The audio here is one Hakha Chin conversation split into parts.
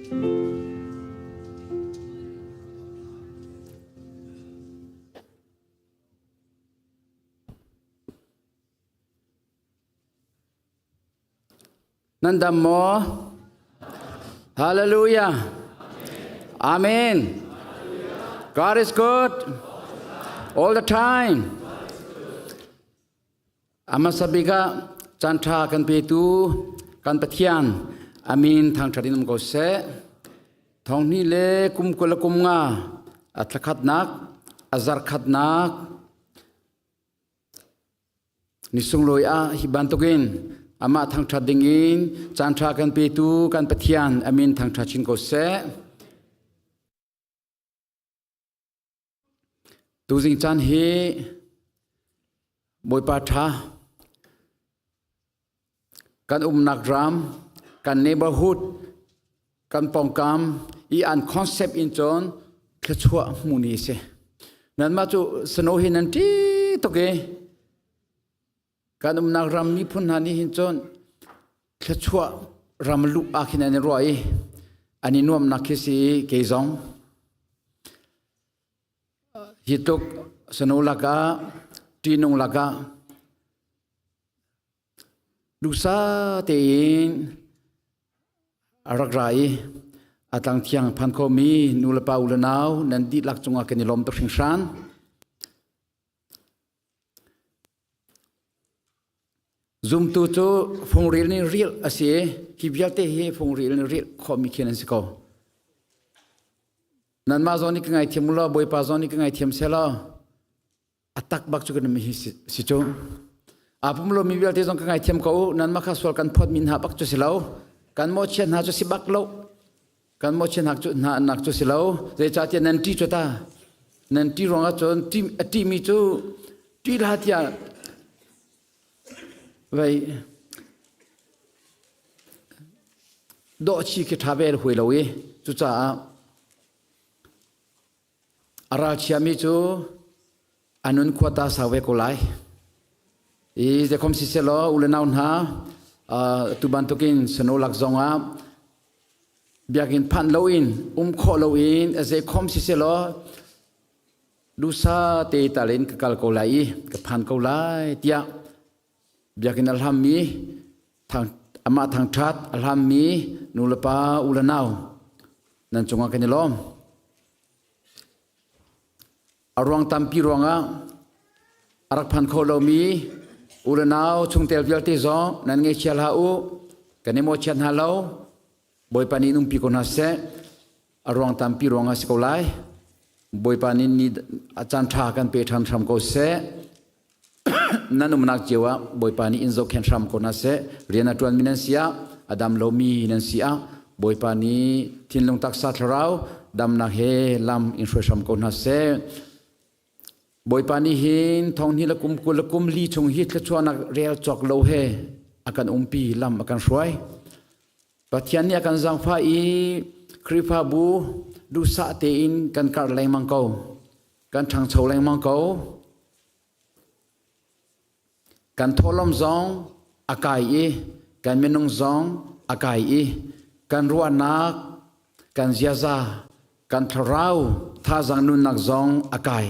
Nan dam maw? Hallelujah. Amen. God is good all the time. Amasa bika caan ṭha kan petu kan Pathian amin thangṭhat in um ko seh. Thonghni le kum 20 le kum nga a thlakhatnak a zarkhatnak Ni sunglawi ah hi bantukin amah thangṭhat dingin caanṭha kan petu kan Pathian a min thangṭhat chin ko seh. Tuzing caan hi Bawipa ṭha kan umnak ram, kan neighborhood, kan pawngkam i an concept in cun thluachuah hmu ni si. Nanmah cu snow hi nan ṭi tuk i kan umnak ram miphun hna nih hin cun thluachuah ram luh ah khin an i ruah i an i nuamnak khi si kei zong hi tluk snow lakah ṭihnung lakah Duhsa tein a rak ra i a tlang thiang phan khomi nulepa u le nau nan dihlak cungah kan i lawm tuk hringhran. Zumtu cu fungriil nih rilh a si i hi vialte hi fungriil nih rilh khawhmi khi an si ko. Nanmah zawn nih ka ngaithiam u law Bawipa zawn nih ka ngaithiam seh law a tak bak cu kan hi si cu a pum lo mi vialte zong ka ngaithiam ko u nanmah kha sual kan phawt mi hna bak cu si lo kan mawhchiat hna cu si bak lo kan mawhchiat hna cu hna nak cu si lo zeicahtiah nan ṭi cu ta nan ṭi ruangah cun a ṭi mi cu ṭi hlah tiah vei dawh chi khi ṭha ve hui lo i cucaah A ralchiami cu a nun khua ta sau ve ko lai. I zekhom siselaw u le nau hna tu bantukin sano lak zongah biakinn phanh loin um khawh loin zeikhom siselaw dusa te talin ka kal ko lai i ka phan ko lai tiah biakinn a hlammi amah thangṭhat a hlammi nulepa u le nau nan cungah kan i lawm. A ruang tampi ruangah a rak phan kho lomi u le nau chungtel vialte zong nan ngaihchia hlah u kan i mawhchiat hna lo Bawipa nih umpi ko hna seh a ruang tampi ruangah si ko lai Bawipa nih ni a caan ṭha kan pe ṭhan hram ko seh nan umnak cio ah Bawipa nih in zohkhenh hram ko hna seh rian a ṭuanmi nan si ah a dam lomi nan si ah Bawipa nih thinlung taksa thlarau damnak he lam in hruai hram ko hna seh Bawipa nih hin thonghnih le kum 20 le kum li chung hi thluachuahnak rel cawk lo he a kan umpi lam a kan hruai Pathian nih a kan zaangfah i Khrihfabu duhsah tein kan karh lengmang ko kan ṭhangcho lengmang ko Kan thawhlawm zong a kai i kan minung zong a kai i kan ruahnak, kan ziaza, kan thlarau thazaang nunnak zong a kai.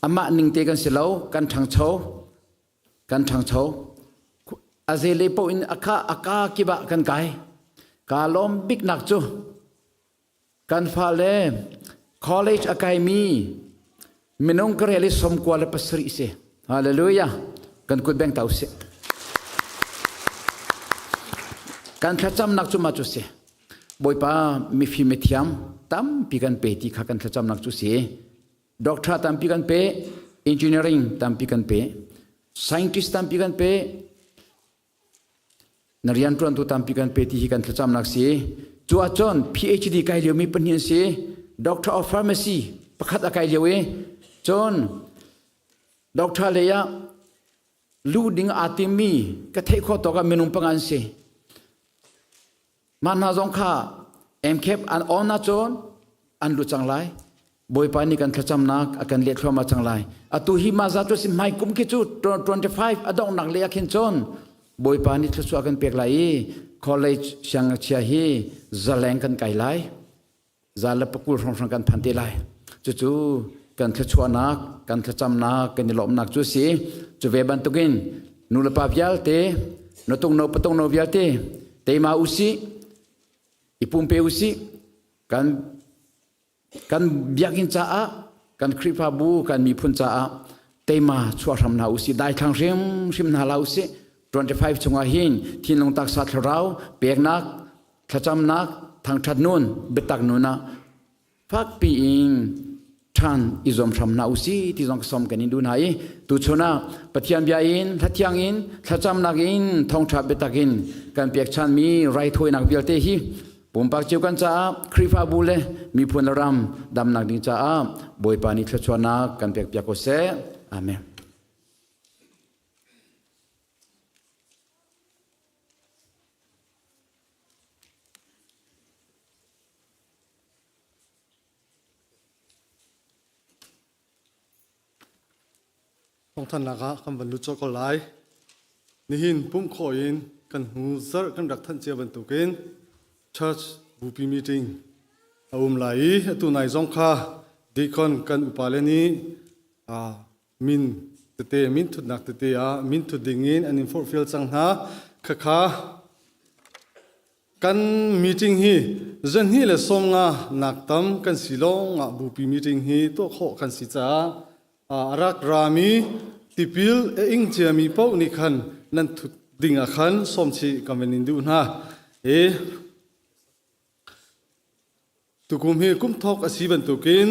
Amah ning te kan si lo, kan ṭhangcho, kan ṭhangcho. A zele paoh in a ka a ka kip ah kan kai. Kaa lawm biknak cu Kan fale college a kaimi minung ka rel i 97 si. Hallelujah. Kan kut beng tau si. Kan thlacamnak cu ma cu si. Bawipa mifim mithiam tampi kan pe ti kha kan thlacamnak cu si. Doctor tampi kan pe, engineering tampi kan pe, scientist tampi kan pe, Na rianṭuantu tampi kan pe ti hi kan thlacamnak si. Cu ahcun PhD kai liomi pahnih an si. Doctor of Pharmacy pakhat a kai lio i cun doctor lei ah luh ding aa timmi ka theih khawh tawk ah minung panga an si. Mah hna zong kha MCAP an on ahcun an lut cang lai. Bawipa nih kan thlacamnak a kan leh thluahmah cang lai. Atu hi mah zat cu si hmai kum khi cu 25 a donghnak lei ah khin cun Bawipa nih thluachuah kan pek lai i college siangngakchia hi zaleng kan kai lai. Za le pakul hrawnghrang kan phan te lai. Cucu kan thluachuahnak, kan thlacamnak, kan i lawmhnak cu a si. Cu ve bantukin nulepa vialte, nutung no patung no vialte, teima usih, i pumpe usih, kan kan biakinn caah kan Khrihfabu kan miphun caah teima chuah hram hna usih daithlang hrimhrim hna hlah usih 25 chungah hin thinlung taksa thlarau peknak thlacamnak thangthat nun biatak nun ah fakpi in ṭhan i zuam hram hna usih ti zong ka som kan in duh hna i tuchun ah Pathian bia in hlathiang in thlacamnak in thawngṭha biatak in kan pekchanmi raithawinak vialte hi Pumpak cio kan caah Khrihfabu le miphun le ram damnak ding caah Bawipa nih thluachuahnak kan pekpiak ko seh. Amen. Thawngthanhnak ah kan van lut colh ko lai. Nihin pumh khawh in kan hnu zarh kan rak thanh cia bantukin church bupi meeting a um lai i atu nai zong kha deacon kan upa le nih min tete min thutnak tete ah min thut ding in an in forhfial cang hna. Khakha Kan meeting hi zahnih le 50 nak tam kan si lawng ah bupi meeting hi tuah khawh kan si caah a rak rami tipil a ing ciami paoh nih khan nan thut ding ah khan sawm chih kan van in duh hna. I Tukum hi kum thawk a si bantukin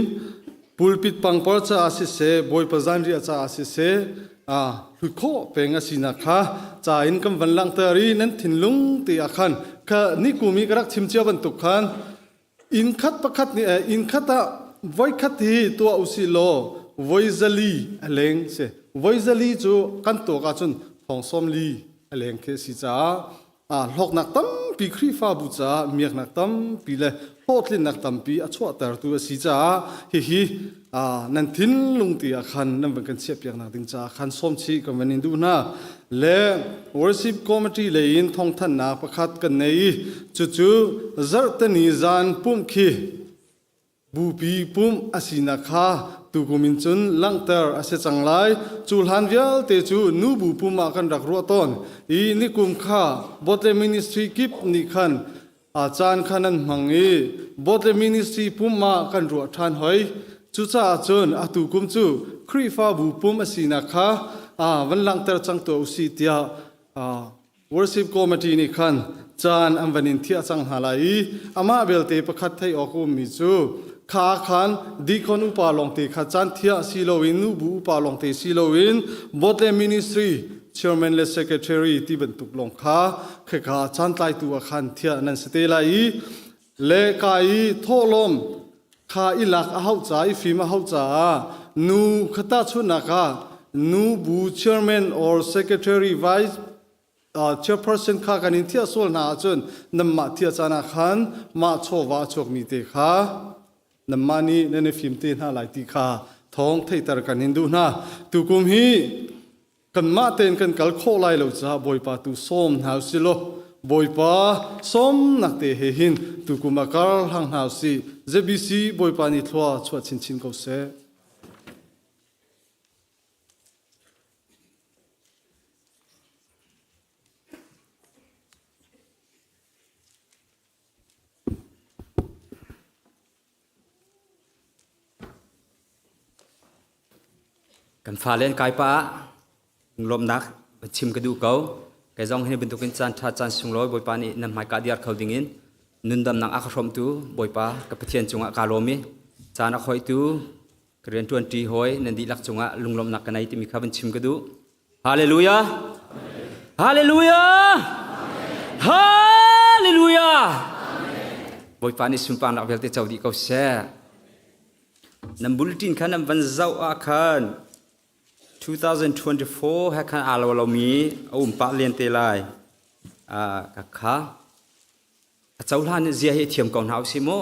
pulpit pangpar caah siseh, Bawipa zanriah caah siseh, hlut khawh peng a sinak kha ca in kan van langhter i nan thinlung te ah khan kha nikum i ka rak chim cia bantuk khan inn khat pakhat nih inn khat ah voi khat hi tuah usih law voi zali a leng si voi zali cu kan tuak ahcun thong sawm li a leng khi a si caah hlawknak tampi Khrihfabu caah miaknak tampi le hlawhtlinnak tampi a chuahtertu a si caah hihi nan thinlung ti ah khan nan van kan chiahpiaknak ding caah khan sawm chih kan van in duh hna le worship committee lei in thawngthanhnak pakhat kan nei i cucu zarhteni zan pumh khi Bupi pumh a sinak kha tukum in cun langhter a si cang lai. Cu hlan vialte cu nubu pum ah kan rak ruah tawn i nikum kha Botle Ministry kip nih khan a caan kha nan hmang i Botle Ministry pum ah kan ruah ṭhan hoi. Cucaah cun atu kum cu Khrihfabu pum a sinak kha van langhter cang tuah u sih tiah Worship Committee nih khan caan an van in thiah cang hna lai i amah belte pakhat theih awk a ummi cu kha khan deacon upa lawngte kha caan thiah si loin nubu upa lawngte si loin Botle Ministry chairman le secretary ti bantuk lawng kha kheka caan tlaitu ah khan thiah nan si te lai i le ka i thawhlawm kha i lak a hauh ca i fim a hauh caah nu khata chunnak ah nu bu chairman or secretary vice chairperson kha kan in thiah sual hna ahcun nanmah thiah caan ah khan mah chawva a chuakmi te kha nanmah nih nan i fim te hna lai ti kha thawng theihter kan in duh hna tukum hi kanmah tein kan kal khawh lai lo caah Bawipa tu sawm hna usih law Bawipa sawmnak te he hin tukum a kar hlang hna usih ZBC Bawipa nih thlua chuah chinchin ko seh. Kan fale an kai pah ah lunglawmhnak chim ka duh ko. Kei zong hi bantukin caan ṭha caan sunglawi Bawipa nih nan hmaika diar kho dingin nundamnak a ka hrawmtu Bawipa ka Pathian cungah kaa lawm i caan a khoihtu ka rianṭuanṭi hawi nan dihlak cungah lunglawmhnak ka nei timi kha van chim ka duh. Hallelujah! Hallelujah! Hallelujah! Bawipa nih sunparnak vialte co dih ko seh. Nan bulletin kha nan van zoh ah khan 2024 he khan aa lo lomi a um pah len te lai. Ka kha a cohlan zia hi thiam ko hna usih mu.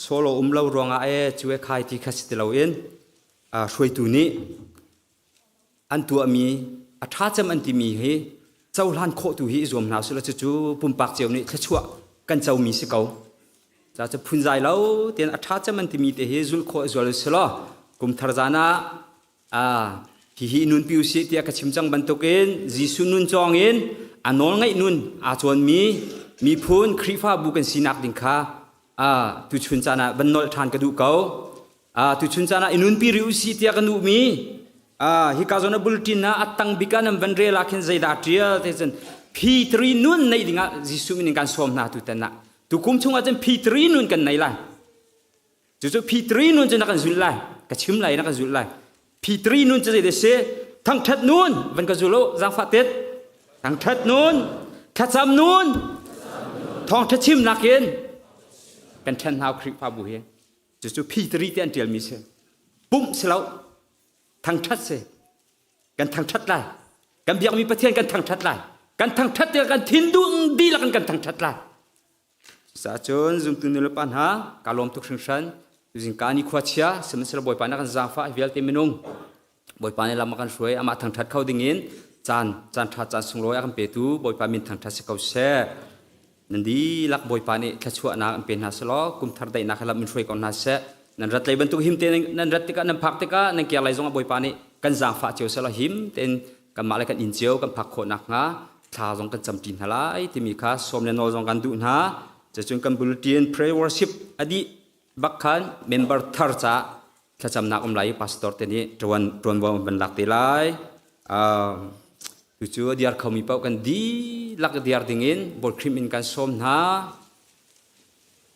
Solo um lo ruangah e cu e khai ti kha si ti loin hruaitu nih an tuahmi a ṭha cem an timi hi. Cohlan khawh tu hi i zuam hna usih cucu pumpak cio nih thluachuah kan comi si ko. Ca cu phunzai lo tein a ṭha cem an timi te hi zulh khawh i zual usih law kum thar zan ah ah hihi nunpi usih tiah ka chim cang bantukin Jesuh nun cawng in a nawl ngaih nun aa cawnmi miphun Khrihfabu kan sinak ding kha ah tuchun caan ah van nolh ṭhan ka duh ko. Ah tuchun caan ah i nunpi rih usih tiah kan duhmi ah hika zawn ah bulletin ah a tang bik ah nan van rel ah khin zeidah ṭial te cun P3 nun neih dingah Jesuh min in kan sawm hna tutan ah tukum chungah cun P3 nun kan nei lai. Cucu P3 nun cu na kan zulh lai. Ka chim lai na kan zulh lai. P3 nun cu zei si? Thangṭhat nun van ka zul u zaangfah tet. Thangṭhat nun, thlacam nun, thawngṭha chimnak in kan ṭhen hna Khrihfabu hi. Cucu P3 te an ṭialmi si. Pumh si lo, thangṭhat si. Kan thangṭhat lai. Kan biakmi Pathian kan thangṭhat lai. Kan thangṭhat tikah kan thinduh dihlak in kan thangṭhat lai. Cucaah zumtu nulepa hna kaa lawm tuk hringhran. Tuzing ka ni khua chia sihmanhsehlaw Bawipa nih a kan zaangfah vialte minung Bawipa nih lam a kan hruai amah thangṭhat kho dingin caan caan ṭha caan sunglawi a kan petu Bawipa min thangṭhat si ko seh. Nan dihlak Bawipa nih thluachuahnak an pe hna selaw kum thar daihnak he lam in hruai ko hna seh. Nan rat lei bantuk him tein nan rat tikah nan phak tikah nan kiar lei zongah Bawipa nih kan zaangfah cio selaw him tein kanmah le kan inn cio kan phak khawh nakhnga thla zong kan camṭi hna lai timi kha sawm le nawl zong kan duh hna. Cucun kan bulletin prayer worship a dih bak khan member thar ca thlacamnak um lai i pastor te nih ṭuan ṭuanvo van lak te lai. Tucu a diar khomi paoh kan dihlak diar dingin Bawi Khrih in kan sawm hna.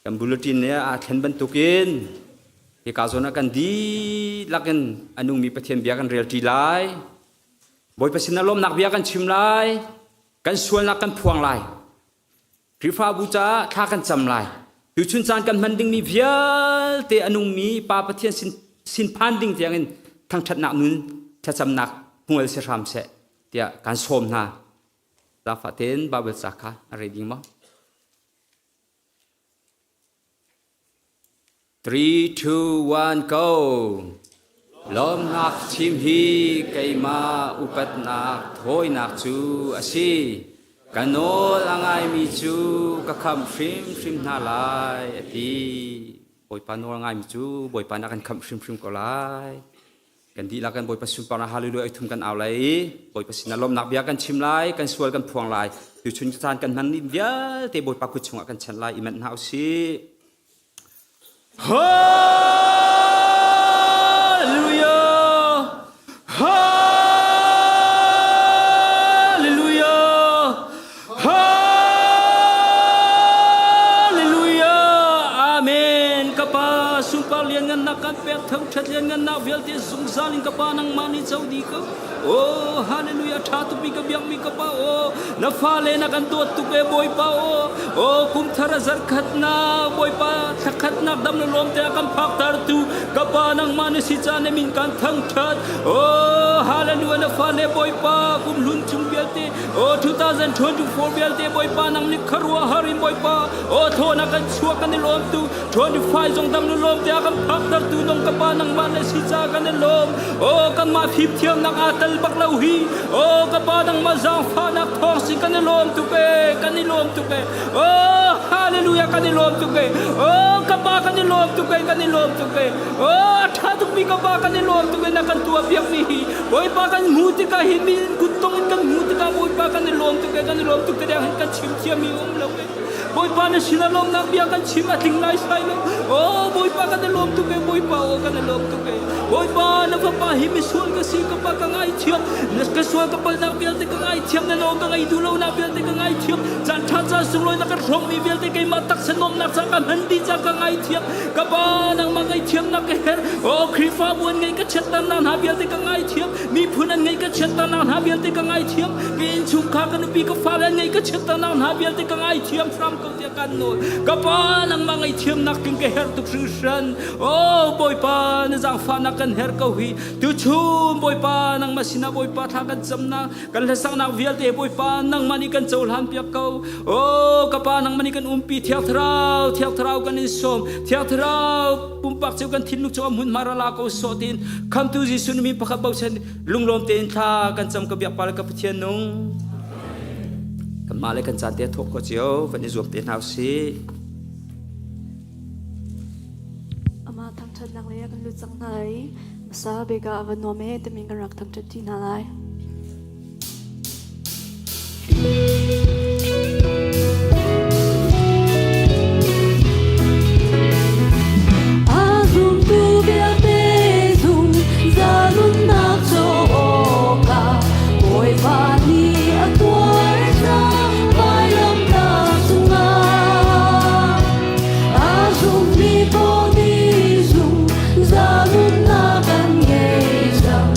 Kan bulletin nih aa thlen bantukin hika zawn ah kan dihlak in a nungmi Pathian bia kan relṭi lai. Bawipa sinah lawmnak bia kan chim lai. Kan sualnak kan phuang lai. Khrihfabu caah thla kan cam lai. Tuchun caan kan hman dingmi vialte a nungmi Pa Pathian sin, sin phan ding tiangin thangṭhatnak nun thlacamnak hmual si hram seh tiah kan sawm hna. Zaangfah tein Bible ca kha a rel ding maw? 3, 2, 1, go! Lawmnak chim hi keimah upatnak thawinak cu a si. Ka nawl a ngaimi cu ka khamh hrimhrim hna lai, a ti. Bawipa nawl a ngaimi cu Bawipa nih a kan khamh hrimhrim ko lai. Kan dihlak kan Bawipa sunparnak hallelujah ai thum kan au lai i Bawipa sinah lawmhnak bia kan chim lai, kan sual kan phuang lai. Tuchun caan kan hman ni vialte Bawipa kut chungah kan chanh lai i manh hna usih. Hallelujah! Hallelujah! Hallelujah! Amen. Ka Pa sunpar lianngannak kan pek thangṭhat lianngannak vialte zungzal in ka Pa nangmah nih co dih ko. Oh, hallelujah, ṭha tukmi ka biakmi ka Pa oh, na fale na kan dawt tuk e Bawipa oh, oh kum thar a zarkhatnak Bawipa thlakhatnak dam na lawm te a kan phaktertu ka Pa nangmah na si caan na min kan thangṭhat. Oh, hallelujah, na fale Bawipa kum hlun chung vialte Oh 2024 vialte Bawipa nang nih khuaruahhar in Bawipa oh thaw na kan chuak kan i lawm tu 25 zong dam na lawm tiah kan phakter tu nong ka pa nangmah na si ca kan i lawm oh kanmah fimthiamnak aa tel bak lo hi oh ka pa nangmah zaangfahnak thawng si kan i lawm tuk e kan i lawm tuk e oh hallelujah kan i lawm tuk e oh ka pa kan i lawm tuk e kan i lawm tuk e Oh, a ṭha tukmi ka pa kan i lawm tuk i na kan tuahpiakmi hi Bawipa kan hmuh tikah hi mi kuttong in kan hmuh tikah Bawipa kan i lawm tuk e kan i lawm tuk te deng hin kan chim thiammi um lo e Bawipa na sinah lawmnak bia kan chim a tling lai sai lo Oh Bawipa kan i lawm tuk e Bawipa oh kan i lawm tuk e Bawipa na fapa hi misual ka si ka pa ka ngaithiam na ka sual ka palhnak vialte ka ngaithiam na nawl ka ngaih duh lonak vialte ka ngaithiam caan ṭha caan sunglawi na kan hrawmmi vialte keimah taksa nuamnak ca ka hman dih ca ka ngaithiam Ka Pa nangmah ngaihthiamnak ka herh. Aw Khrihfabu an ngaih ka chiatternak hna vialte ka ngaithiam. Miphun an ngaih ka chiatternak hna vialte ka ngaithiam. Ka innchungkhar ka nupi ka fale an ngaih ka chiatternak hna vialte ka ngaithiam hram ko tiah kan nawl. Ka Pa nangmah ngaihthiamnak king ka herh tuk hringhran. Aw Bawipa na zaangfahnak kan herh ko hi. Tuchun Bawipa nangmah sinah Bawipa thla kan camnak kan hlasaknak vialte Bawipa nangmah nih kan cohlan piak ko o ka pa nangmah nih kan umpi thiang thlarau thiang thlarau kan in sawm thiang thlarau pumpak cio kan thinlung cu hmun hma ra la ko sawh tin khamtu Jesuh min pakhat bochan lunglawm tein thla kan cam ka biak pa le ka Pathian nung. Kanmah le kan caan te thawk khawh cio van i zuam te hna usih. Amah thangṭhatnak lei ah kan lut cang hna lai i hmasa bik ah a va nuam e timi kan rak thangṭhat ṭi hna lai. A zumtu vialte zung zalunnak co awkah Bawipa nih a tuar cang vailamtah cungah. A zummi paoh nih zung zalunnak an ngei cang.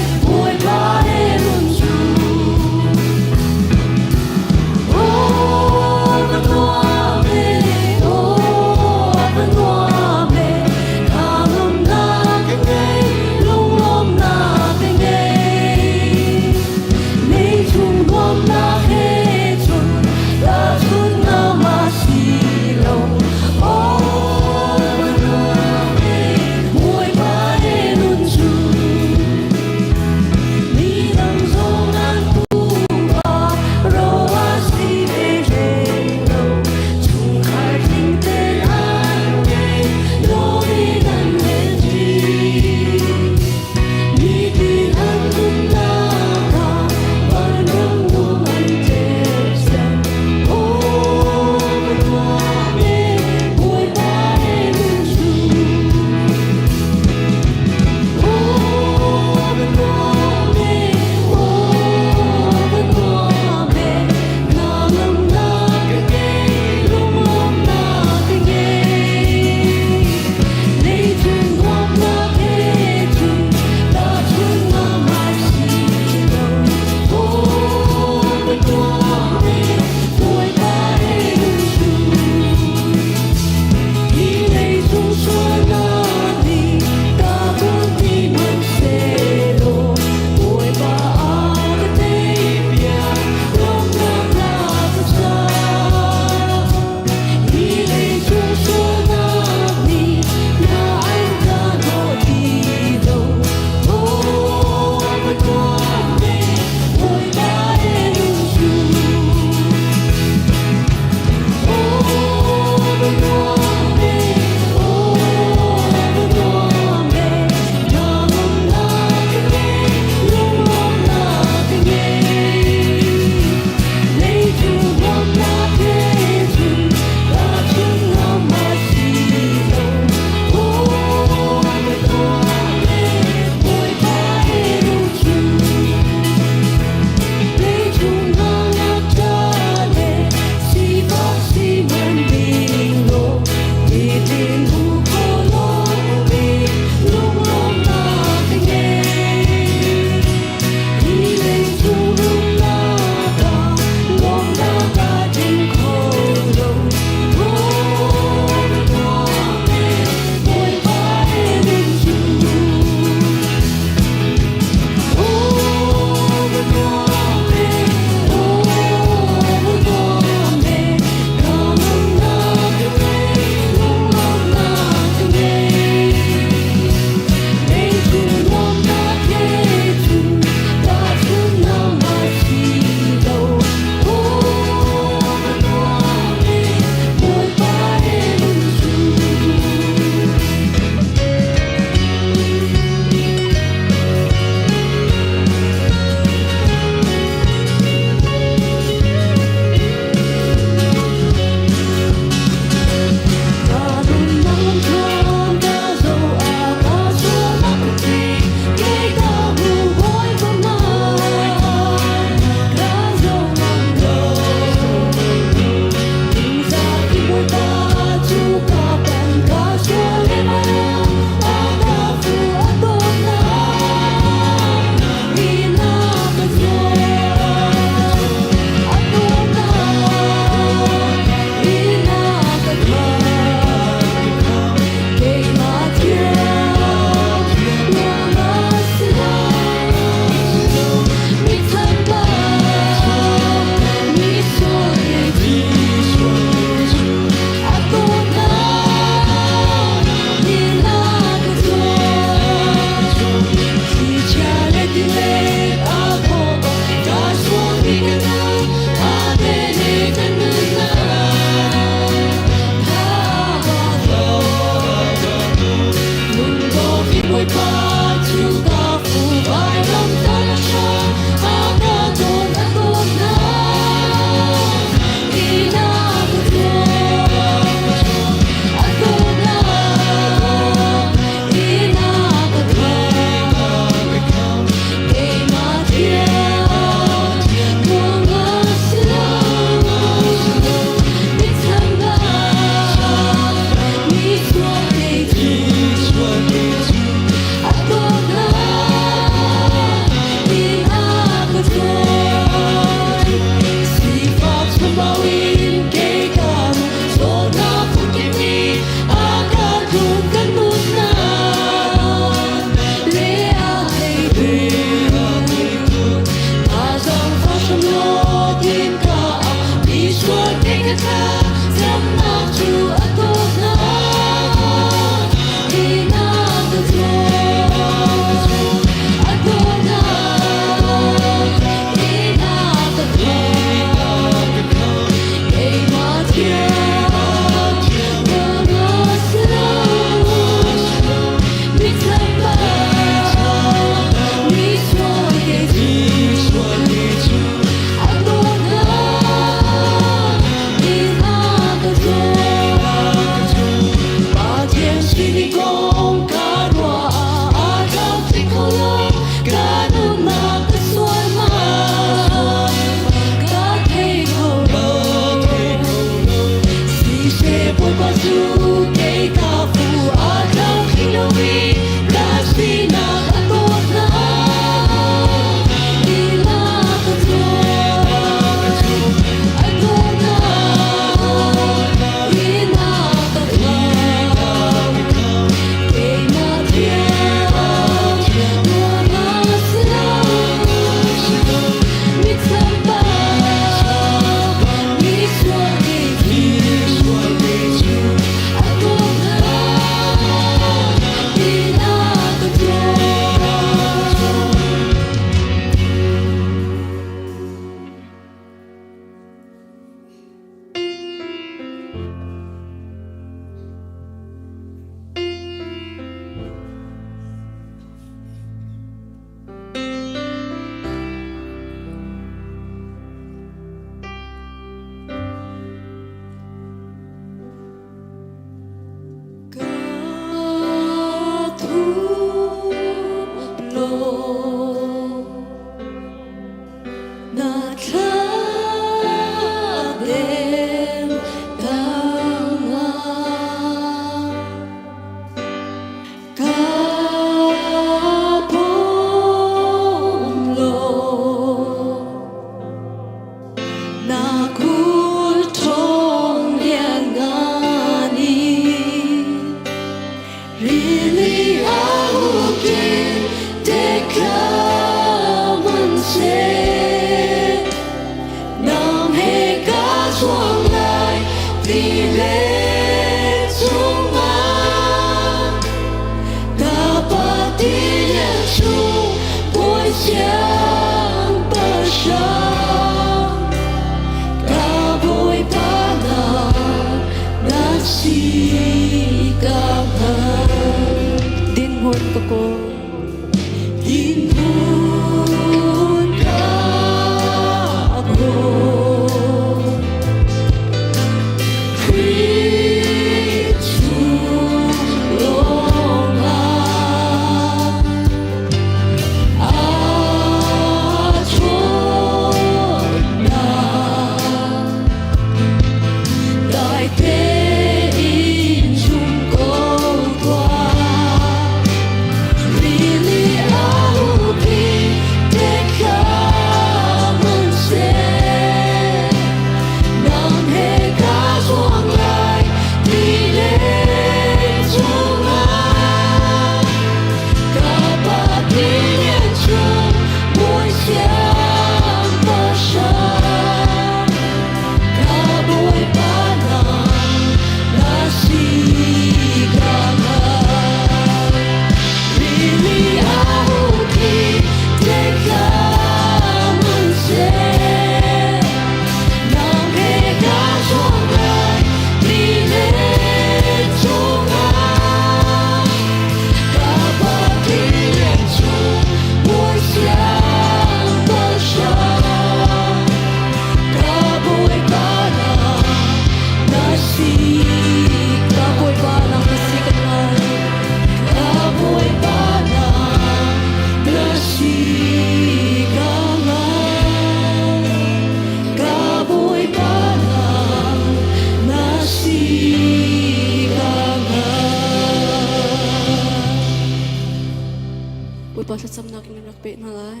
Bawipa thlacamnak in rak peh hna lai.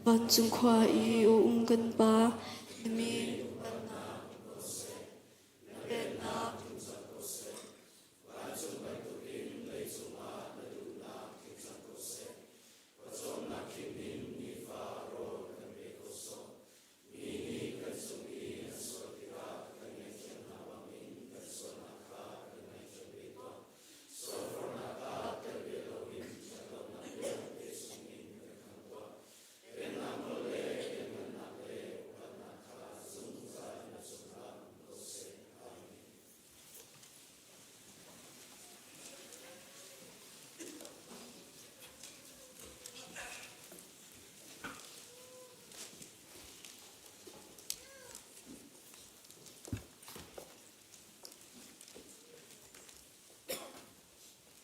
Vancung khua i a um kan Pa, na min upatnak na pennak Vancung bantukin leicung ah na duhnak tling cang ko seh. Pawcawmnak khim in nifa rawl kan pe ko sawh. Mi nih kan cung i an sual tikah kan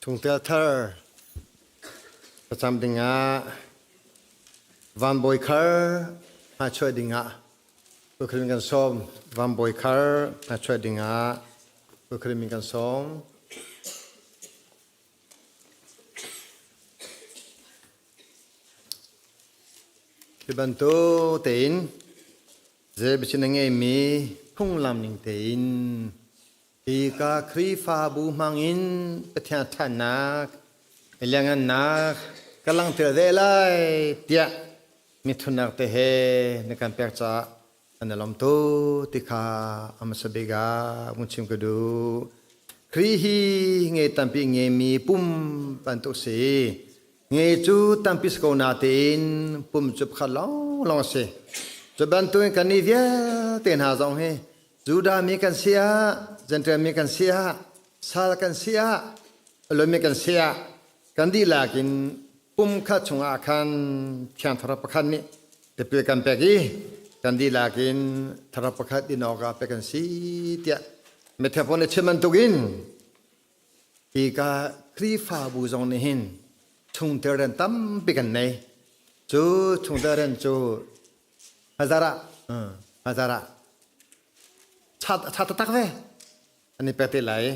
Chungtel thar thlacam dingah Van Bawi Khar hmaichuah dingah Khuakhrin kan sawm. Van Bawi Khar hmaichuah dingah Khuakhrin kan sawm. Hi bantuk tein zei biachin a ngeimi phunglam ning tein hika Khrihfabu hmangin Pathian ṭhatnak, liangngannak ka langhter ve lai tiah mithunnak te he na kan pek caah an i lawm tuk ti kha a hmasa bik ah vun chim ka duh. Khrih hi nge tampi ngeimi pum bantuk si. Nge cu tampi si ko natein pum cu pakhat lawnglawng a si. Cu bantukin kannih vialte hna zong hi Judah mi kan si ah, Gentile mi kan si ah, sal kan si ah, lomi kan si ah, kan dihlak in pum khat chungah khan Thiang Thlarau pakhat nih tipil kan pek i kan dihlak in Thlarau pakhat in awkah pek kan si tiah Matthew nih chim bantukin hika Khrihfabu zong nih hin chungtel rian tampi kan nei. Cu chungtel rian cu hazara hazara chat chat taktak ve an i pek te lai.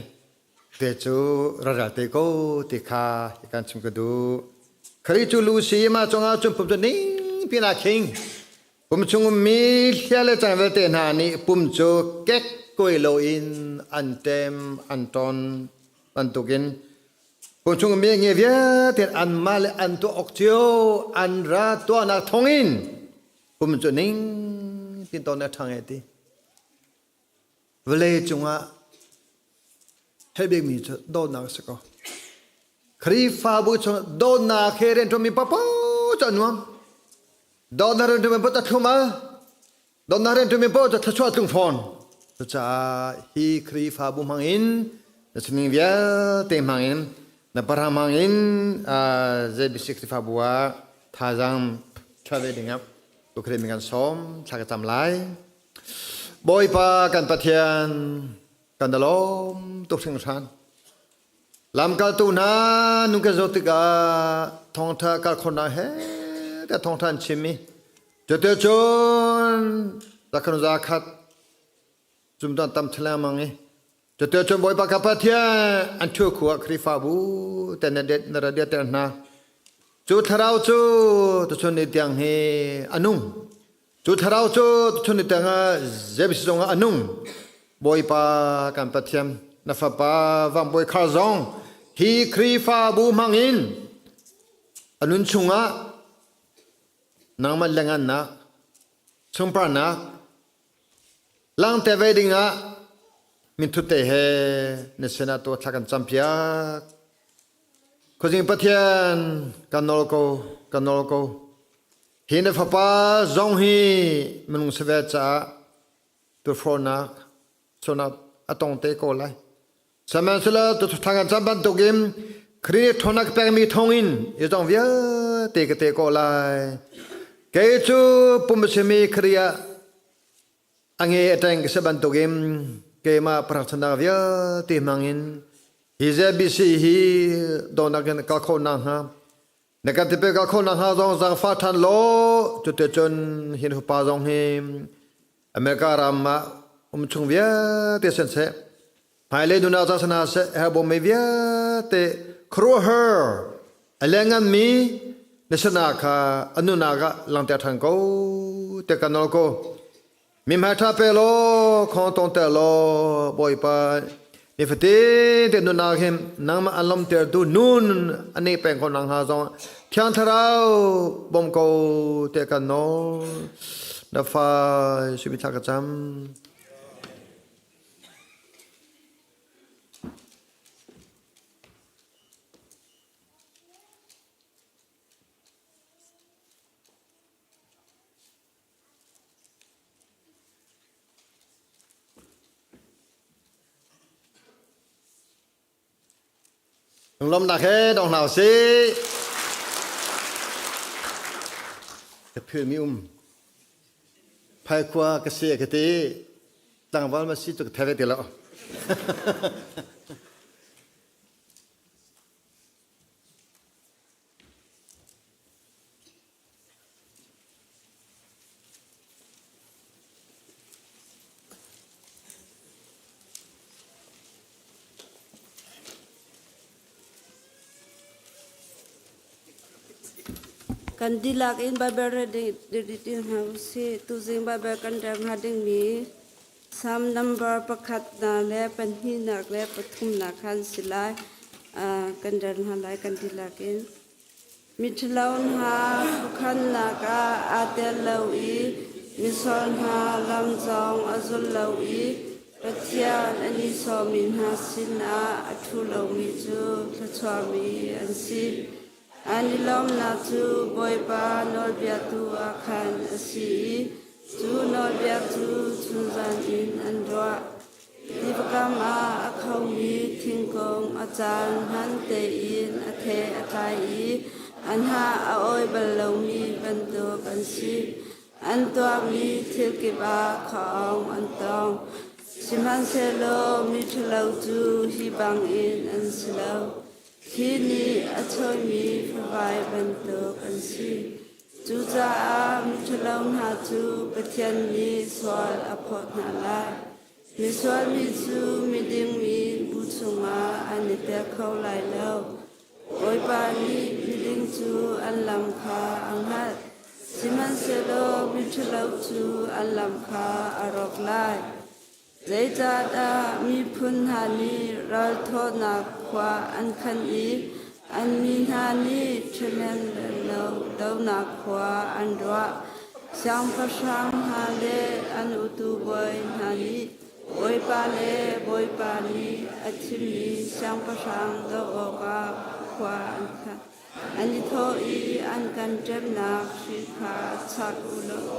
Te cu raral te ko ti kha kan chim ka duh. Khari cu lu si ma cungah cun pum cu ning pin ah khing. Pum chung ummi hlia le cang vialte hna nih pum cu kek koi loin an tem an ton bantukin pum chung ummi nge vialte anmah le an tuah awk cio an ra tuahnak thawngin pum cu ning pin ton a ṭhang e ti. Vawlei cungah theih bikmi cu dawtnak a si ko. Khrihfabu chung dawtnak he rianṭuanmi paoh cu a nuam. Dawtnak rianṭuanmi paoh cu a thlum al. Dawtnak rianṭuanmi paoh cu thluachuah a tlung fawn. Cucaah hi Khrihfabu hmangin na sining vialte hmangin na para hmangin ZBC Khrihfabu ah thazaang chuah ve dingah Ukraine kan sawm thla ka cam lai. Bawipa kan Pathian kan i lawm tuk hringhran. Lamkaltu hna nun kan zoh tikah thawngṭha kalkhawhnak he ka thawngṭha an chim i cuticun zakhan za khat cumdan tam lengmang i cuticun Bawipa ka Pathian an thu khua Khrihfabu te na det na ra ter hna. Cu thlarau cu tuchun ni tiang hi a nung. Cu thlarau cu tuchun ni tiang ah Jebus zong ah a nung. Bawipa kan Pathian na fapa vangbawi khar zong hi Khrihfabu hmangin a nun chungah nangmah lengannak chungparnak langte ve dingah minthut te he na sinah tuah thla kan campiak. Khuazing Pathian kan nawl ko, kan nawl ko. Hi na fapa zong hi minung si ve caah tuahrawnak sualnak a tong te ko lai. Sihmanhsehlaw tuthlang kan cam bantukin Khrih ṭhawnnak pekmi thawngin hi zong vialte ka te ko lai. Kei cu pum a simi Khrih ah a nge a ṭeng ka si bantukin keimah phrangchannak vialte hmangin hi ZBC hi dawnak in kal khawh nakhnga Na kan tipil ka kho nakhnga zong zaangfah ṭhan law cuticun hin fapa zong hi America ram ah um chung vialte siseh hmailei nunah ca sana seh herbawm mi vialte khuaruahhar a liannganmi na sinah kha a nunak ah langhter ṭhan ko tiah kan nawl ko. Mi hmaiṭha pe law khong tongter law Bawipa nifatin te nunnak hin nangmah an lawmtertu nun a nei peng ko nakhnga zong Thiang Thlarau bawm ko tiah kan nawl. Na fa simi thla ka cam. Lunglawmhnak he dong hna usih. Ka philmi um. Phaikhua ka si ka ti. Tlangval ma si cu ka thei ve ti lo. Kan dihlak in Baibal rel ding ding hna usih. Tuzing Baibal kan rel hnga dingmi Psalm number pakhat na le pahnihnak le pathumnak kha an si lai. Kan rel hna lai kan dihlak in. Miṭhalo hna khuakhannak ah aa tel lo i misual hna lam zong a zul lo i Pathian a nihsawhmi hna sinah a ṭhu lomi cu thluachuahmi an si. An i lawmhnak cu Bawipa nawlbia tu ah khan a si i cu nawlbia cu chunzan in an ruah. Tivakam ah a khomi thingkung a caan hman tein a the a tlai i a hnah a awi bal lomi bantuk an si. An tuahmi thil kip ah khuaawng an tong. Sihmanhsehlaw miṭhalo cu hi bangin an si lo. Thli nih a chawimi favai bantuk an si. Cucaah miṭhalo hna cu Pathian nih sual a phawt hna lai. Misual mi cu miding mi bu chungah an i tel kho lai lo. Bawipa nih miding cu an lam kha a hngalh, sihmanhsehlaw miṭhalo cu an lam kha a rawk lai. Zeicahdah miphun hna nih ralthawhnak khua an khan i an mi hna nih ṭhahnem lo donak khua an ruah? Siangpahrang hna le an utu bawi hna nih Bawipa le Bawipa nih a thimmi siangpahrang doh awkah khua an khan. An i thawh i an kan ṭemnak hri kha chak u law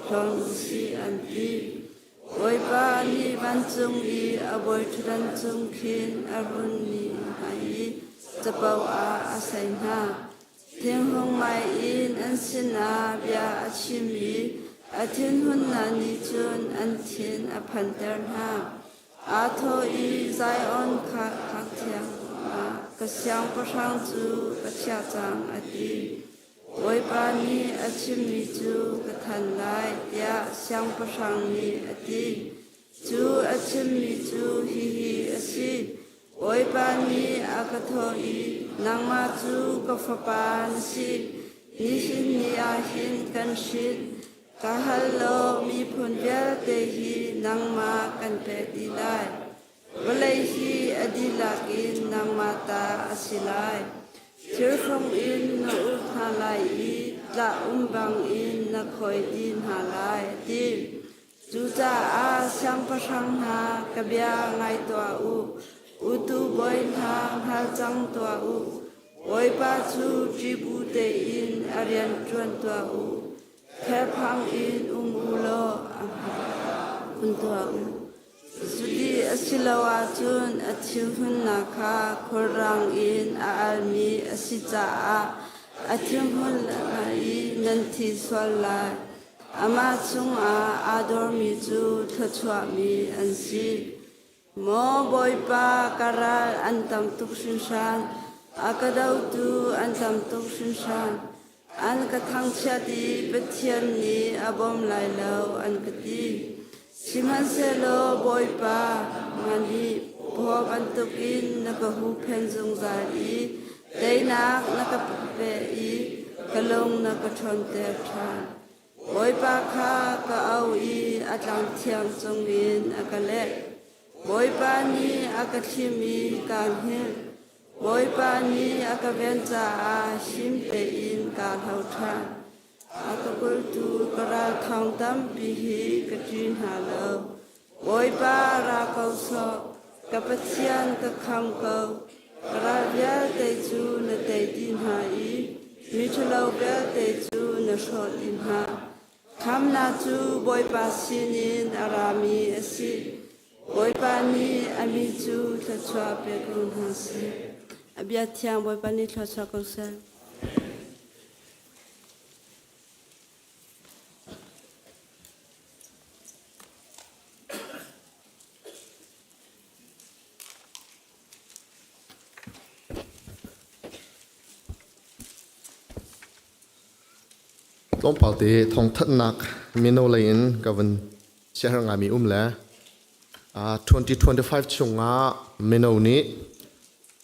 hlawn u sih an ti. Bawipa nih vancung i a bawiṭhutdan cung khin a run mi hna i capo ah a sai hna. Thinghung ngai in an sinah bia a chim i a thinhunnak nih cun an thin a phanter hna. Aa thawh i Zion kha thiang ah ka siangpahrang cu ka chiah cang a ti. Bawipa nih a chimmi cu ka thanh lai, tiah siangpahrang nih a ti. Cu a chimmi cu hihi a si: Bawipa nih a ka thawh i, Nangmah cu ka fapa na si, nihin ni ah hin kan hrin. Ka hal law miphun vialte hi nangmah kan pek dih lai. Vawlei hi a dihlak in nangmah ta a si lai. Thirfung in na uk hna lai i tlah um bangin na khawi dih hna lai, a ti. Cucaah siangpahrang hna, ka bia ngai tuah u. Utu bawi hna, hngal cang tuah u. Bawipa cu ṭihbu tein a rian ṭuan tuah u. Kherphang in um u law a hun tuah u. Cuti a si lo ahcun a thinhunnak kha khulrang in a almi a si caah a thinhun lai i nan thi sual lai. Amah chungah aa dormi cu thluachuahmi an si. Maw Bawipa, ka ral an tam tuk hringhran, a ka dotu an tam tuk hringhran. An ka thangchiat i Pathian nih a bawm lai lo an ka ti. Sihmanhsehlaw Bawipa, ngan hi phaw bantukin na ka huhphenh zungzal i teinak na ka pe i ka lung na ka ṭhawnter ṭhan. Bawipa kha ka auh i a tlang thiang cungin a ka leh. Bawipa nih a ka thlim i kaa hngilh. Bawipa nih a ka ven caah him tein kaa hlo ṭhan. A ka kultu ka ral thawng tampi hi ka ṭih hna lo. Bawipa ra ko sawh, ka Pathian ka kham ko. Ka ral vialte cu na tei dih hna i miṭhalo vialte cu na hrawh dih hna. Khamnak cu Bawipa sinin a rami a si. Bawipa nih a mi cu thluachuah pe ko hna seh. A bia thiang Bawipa nih thluachuah ko seh. Tlawmpal te thawngthanhnak mino lei in ka vun siaherh ngaimi um le 2025 chungah mino nih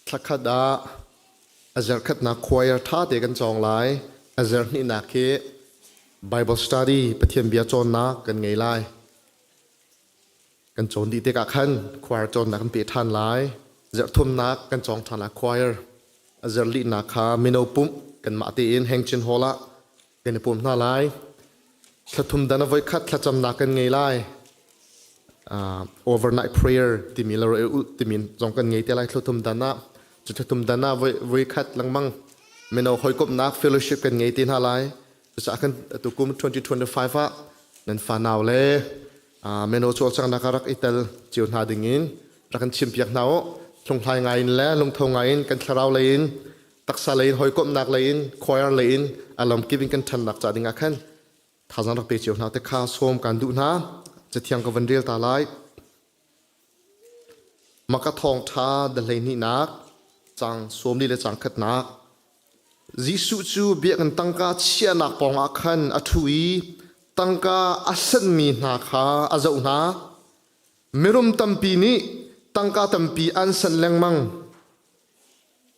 thlakhat ah a zarkhatnak choir ṭha te kan cawng lai. A zarhhnihnak hi Bible study Pathian bia cawnnak kan ngei lai. Kan cawn dih tikah khan choir cawnnak kan pe ṭhan lai. Zarhthumnak kan cawng ṭhan lai choir. A zarhlihnak kha mino pumh kanmah tein Hengchin Hall ah kan i pum hna lai. Thlathum dan a voikhat thlacamnak kan ngei lai. Overnight prayer timi le timi zong kan ngei te lai thlathum dan ah. Cu thlathum dan ah voi khat lengmang mino hawikomhnak fellowship kan ngei te hna lai. Cucaah kan tukum 2025 ah nan fanau le mino cawlcanghnak ah rak i tel cio hna ding in rak kan chimpiak hna u. Hlunghlai ngai in le lungtho ngai in kan thlarau lei in taksa lei in hawikomhnak lei in choir lei in a lamkip in kan ṭhannak ca ding ah khan thazaang rak pe cio hna te kha sawm kan duh hna. Cathiang ka van rel ta lai. Maka thawngṭha dahlei hnihnak cang sawmli le cang khatnak. Jesuh cu biakinn tangka chiahnak pawngah khan a ṭhu i tangka a senmi hna kha a zoh hna. Mirum tampi nih tangka tampi an sanh lengmang.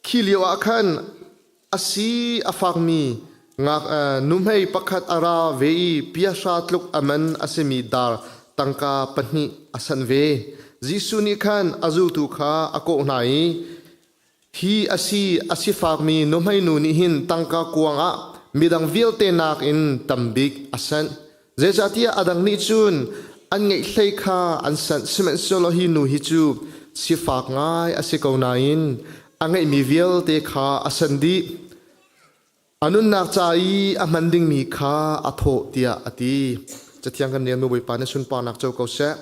Khi lioah khan a si a fakmi nuhmei pakhat a ra ve i piahra tluk a man a simi dar tangka pahnih a sanh ve. Jesuh nih khan a zultu kha a kawh hna i, Hi a si a sifakmi nuhmei nu nih hin tangka kuang ah midang vialte nakin tam bik a sanh. Zeicahtiah a dang nih cun an ngeih hlei kha an sanh, sihmanhsehlaw hi nu hi cu sifak ngai a si ko nain a ngeihmi vialte kha a san dih. A nunnak ca i a hman dingmi kha a thawh tiah a ti. Cathiang kan rel nu Bawipa nih sunparnak co ko seh.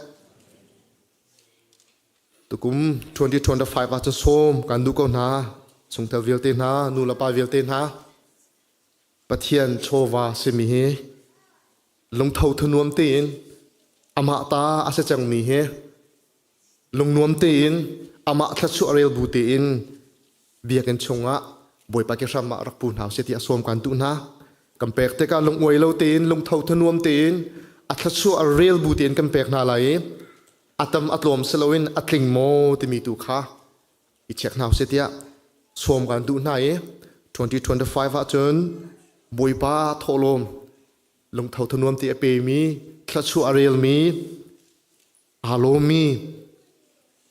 Tukum 2025 ah cun sawm kan duh ko hna. Chungtel vialte hna, nu le pa vialte hna. Pathian chawva simi hi lungtho thanuam tein amah ta a si cangmi hi lungnuam tein amah thluachuah rel bu tein biakinn chungah Bawipa ke hram ah rak pu hna usih ti a sawm kan duh hna. Kan pek tikah lunguai lo tein lungtho thanuam tein a thluachuah rel bu tein kan pek hna lai i a tam a tlawm si loin a tling maw timi tu kha i check hna usih tiah sawm kan duh hna i 2025 ahcun Bawipa thawhlawm lungtho thanuam ti a pemi thluachuah a relmi aa lawmmi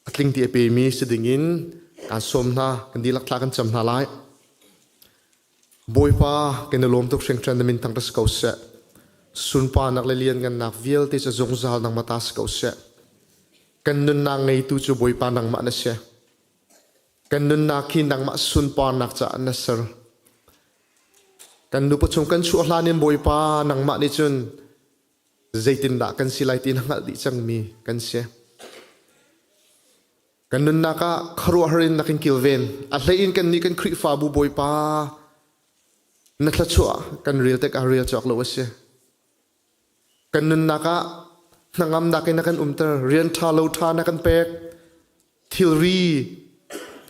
a tling ti a pemi si dingin kan sawm hna kan dihlak thla kan cam hna lai Bawipa kan i lawm tuk hringhran na min thang si ko seh sunparnak le lianngannak vialte cu zungzal nangmah ta si ko seh Kan nunnak ngeitu cu Bawipa nangmah na si. Kan nunnak hi nangmah sunparnak caah na ser. Kan nupa chung kan chuah hlan in Bawipa nangmah nih cun zeitindah kan si lai ti na hngalh dih cangmi kan si. Kan nunnak ah khuaruahhar in na kan kilven. A hlei in kannih kan Khrihfabu Bawipa na thluachuah kan rel tik ah rel cawk lo a si. Kan nunnak ah hnangamnak in a kan umter, rian ṭha lo ṭha na kan pek, thilri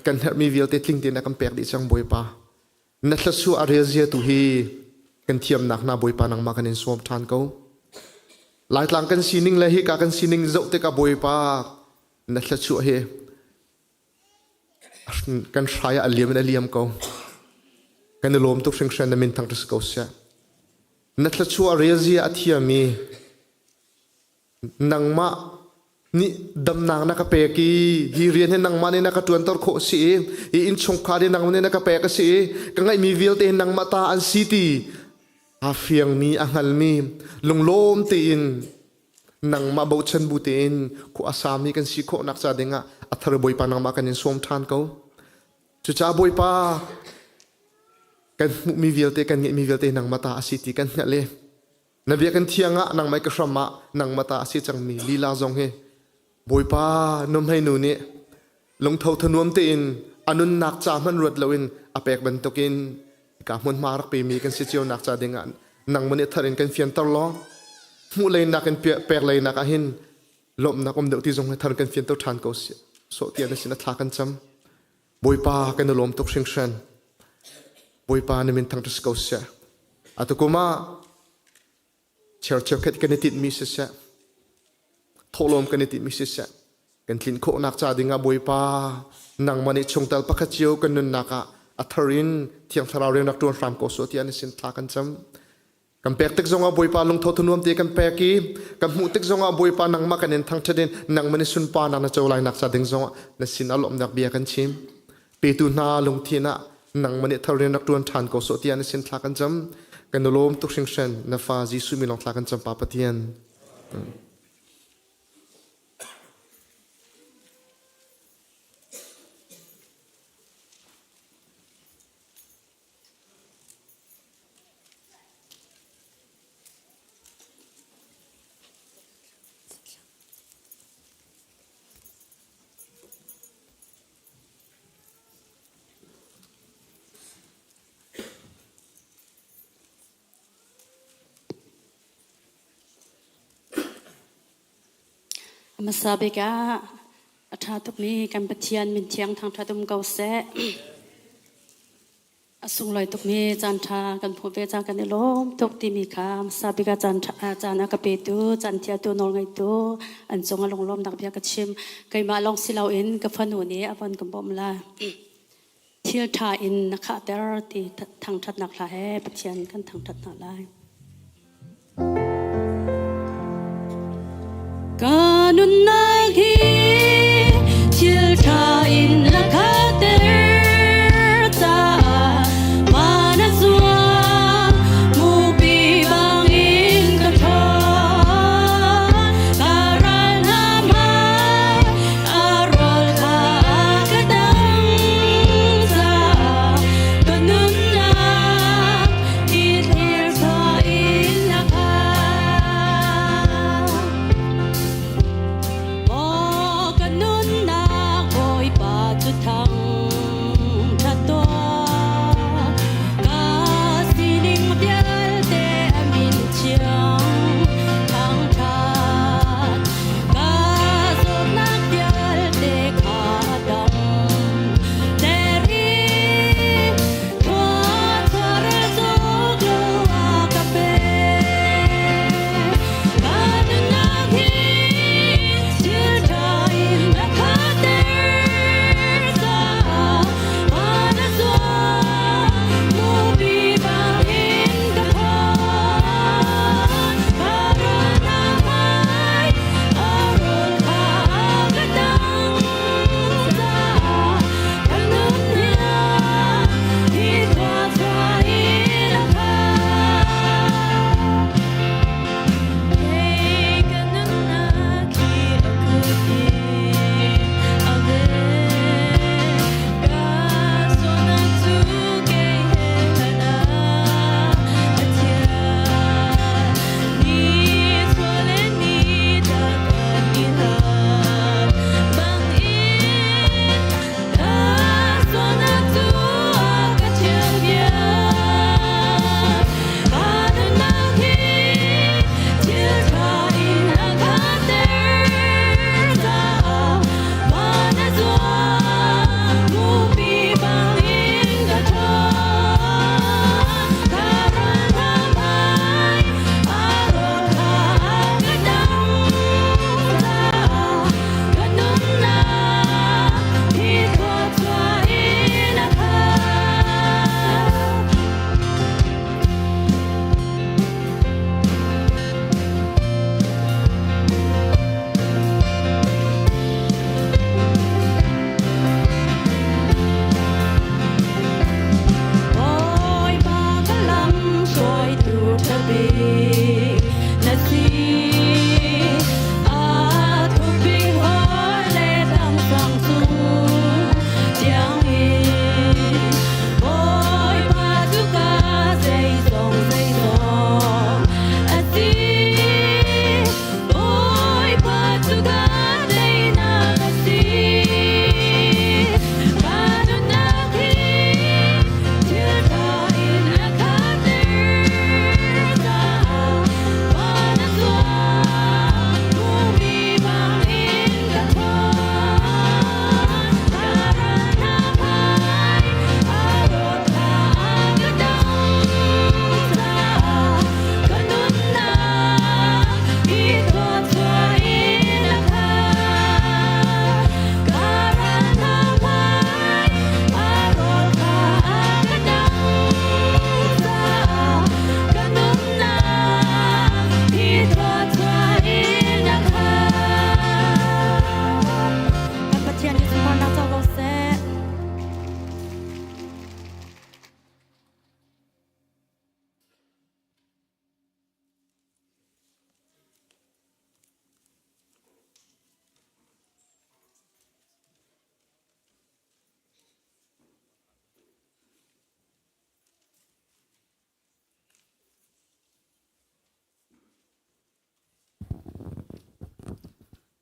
kan herhmi vialte tling tein a kan pek dih cang Bawipa. Na thluachuah a relzia tu hi kan thiamnak hna Bawipa nangmah kan in sawm ṭhan ko. Laitlang kan sining le hika kan sining zoh tikah Bawipa na thluachuah hi kan hrai ah a liam in a liam ko. Kan i lawm tuk hringhran na min thang si ko seh. Na thluachuah relzia a thiam i nangmah nih damnak na ka pek i hi rian hi nangmah nih na ka ṭuanter khawh si i hi innchungkhar hi nangmah nih na ka pek a si i ka ngeihmi vialte hi nangmah ta an si ti aa fiangmi a hngalmi lunglawm tein nangmah bochan bu tein khua a sami kan si khawhnak ca dingah a thar Bawipa nangmah kan in sawm ṭhan ko. Cucaah Bawipa kan hmuhmi vialte kan ngeihmi vialte nangmah ta a si ti kan hngalh i na biakinn thiang ah nangmah ka hram ah nangmah ta a si cangmi lila zong hi Bawipa nuhmei nu nih lungtho thanuam tein a nunnak ca hmanh ruat loin a pek bantukin ka hmunhma rak pemi kan si cio nak ca dingah nangmah nih thar in kan fianter law hmuh lei nak in pek lei nak ah hin lawmhnak um deuh ti zong hi thar kan fianter ṭhan ko sawh tiah na sin a thla kan cam Bawipa kan i lawm tuk hringhran Bawipa na min thangṭhat si ko seh atu kum ah chercheu khat kan i tinhmi siseh thawhlawm kan i tinhmi siseh kan tlin khawhnak ca dingah Bawipa nangmah nih chungtel pakhat cio kan nunnak ah A thar in Thiang Thlarau rian rak ṭuan hram ko sawh tiah na sin thla kan cam. Kan pek tik zongah Bawipa lungtho thanuam te kan pek i kan hmuh tik zongah Bawipa nangmah kan in thangṭhat in nangmah nih sunparnak na co lai nak ca ding zongah na sin a lawmhnak bia kan chim. Petu hna lungthin ah nangmah nih thar rian rak ṭuan ṭhan ko sawh tiah na sin thla kan cam. Kan i lawm tuk hringhran na fa Jesuh min lawng thla kan cam Pa Pathian. Hmasa bik ah a ṭha tukmi kan Pathian min thiang thangṭhat um ko seh. A sunglawi tukmi caanṭha kan hmuh ve cang kan i lawm tuk timi kha hmasa bik ah caan a ka petu, caan thialtu, nawlngeitu an cung ah lunglawmnak bia ka chim. Keimah lawng si loin ka fanu nih a von ka bawmh lai. Thil ṭha in na khahter ti thangṭhatnak hla he Pathian kan thangṭhat hna lai. Ka nunnak hi thil ṭha in na khahter caah van a zuang mupi bangin ka ṭhawng. Ka ral hna hmai a rawl kha ka dang caah ka nunnak hi thil ṭha in na khah.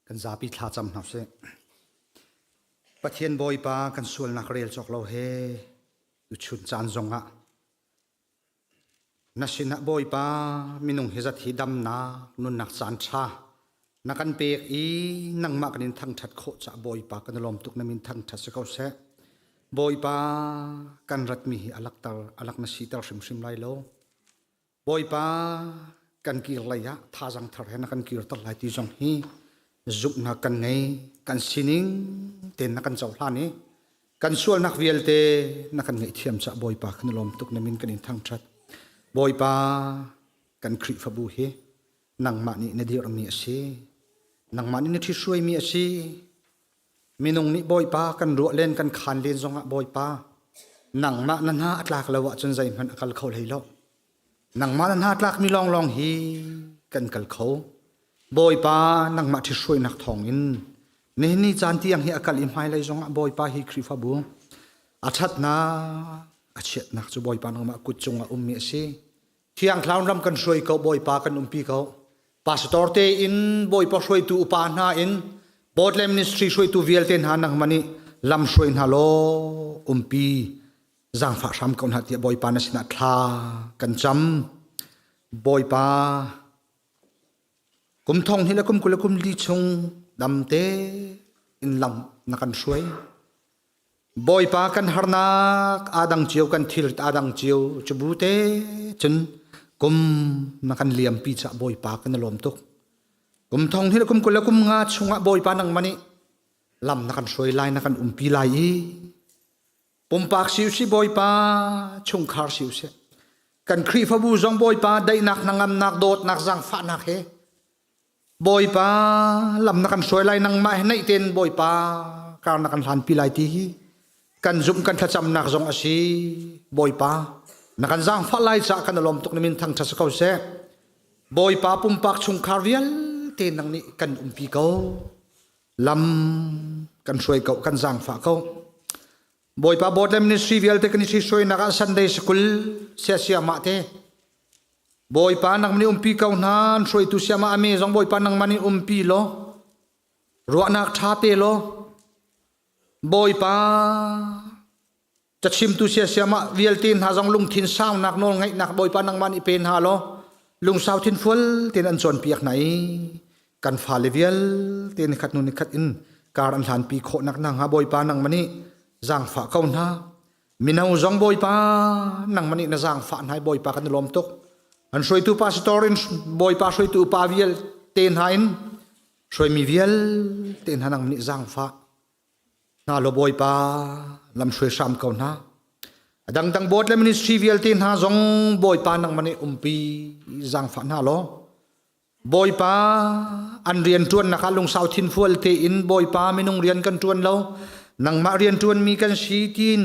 Kan zapi thla cam hna sih. Pathian Bawipa kan sualnak rel cawk lo he tuchun caan zongah na sinah Bawipa minung hi zat hi damnak nunnak caan ṭha na kan pek i nangmah kan in thangṭhat khawh cah Bawipa kan i lawm tuk na min thangṭhat si ko seh. Bawipa kan ratmi hi a lakter a lak na siter hrimhrim lai lo. Bawipa kan kir lei ah thazang thar he na kan kirter lai ti zong hi zumhnak kan ngei kan sining tein na kan cohlan i kan sualnak vialte na kan ngaihthiam cah Bawipa kan i lawm tuk na min kan in thangṭhat Bawipa kan Khrihfabu hi nangmah nih na dirhmi a si nangmah nih na ṭhithruaimi a si Minung nih Bawipa kan ruah len kan khan len zongah Bawipa nangmah na hna a tlak lo ahcun zeihmanh a kal kho hlei lo. Nangmah na hna tlakmi lawnglawng hi kan kal kho. Bawipa nangmah ṭhithruainak thawngin nihin ni caan tiang hi a kal i hmailei zongah Bawipa hi Khrihfabu a ṭhatnak a chiatnak cu Bawipa nangmah kut cungah ummi a si. Thiang Thlarau ram kan hruai ko Bawipa kan umpi ko. Pastor te in Bawipa hruaitu upa hna in Board le ministry hruaitu vialte hna nangmah nih lam hruai hna law umpi zaangfah hram ko hna tiah Bawipa na sinah thla kan cam. Bawipa kum thong hi le kum 20 le kum li chung damte in lam na kan hruai. Bawipa kan harnak aa dang cio kan thilrit aa dang cio cubu te cun kum na kan liampi caah Bawipa kan i lawm tuk. Kum thong hi le kum 20 le kum nga chungah Bawipa nangmah nih lam na kan hruai lai na kan umpi lai i pumpak si usih Bawipa chungkhar si usih kan Khrihfabu zong Bawipa daihnak hnangamnak dawtnak zaangfahnak he Bawipa lam na kan hruai lai nangmah he naih tein Bawipa kar na kan hlanpi lai ti hi kan zumh kan thlacamnak zong a si Bawipa na kan zaangfah lai caah kan i lawm tuk na min thangṭhat si ko seh Bawipa pumpak chungkhar vialte nang nih kan umpi ko lam kan hruai ko kan zaangfah ko Bawipa board le ministry vialte kan i hruainak ah Sunday school siasia mah te Bawipa nangmah nih umpi ko hna an hruaitu siamah a me zong Bawipa nangmah nih umpi law ruahnak ṭha pe law Bawipa cachimtu siasiamah vialte hna zong lungthin saunak nawl ngeihnak Bawipa nangmah nih pe hna law lungsau thinfual tein an cawnpiak hna i kan fale vialte nikhat hnu nikhat in kar an hlanpi khawh nak hnga Bawipa nangmah nih zaangfah ko hna Mino zong Bawipa nangmah nih na zaangfah hna i Bawipa kan i lawm tuk. An hruaitu pastor in Bawipa hruaitu upa vialte hna in hruaimi vialte hna nangmah nih zaangfah hna law Bawipa lam hruai hram ko hna. A dangdang board le ministry vialte hna zong Bawipa nangmah nih umpi zaangfah hna law Bawipa an rianṭuannak ah lungsau thinfual tein Bawipa minung rian kan ṭuan lo nangmah rianṭuanmi kan si tiin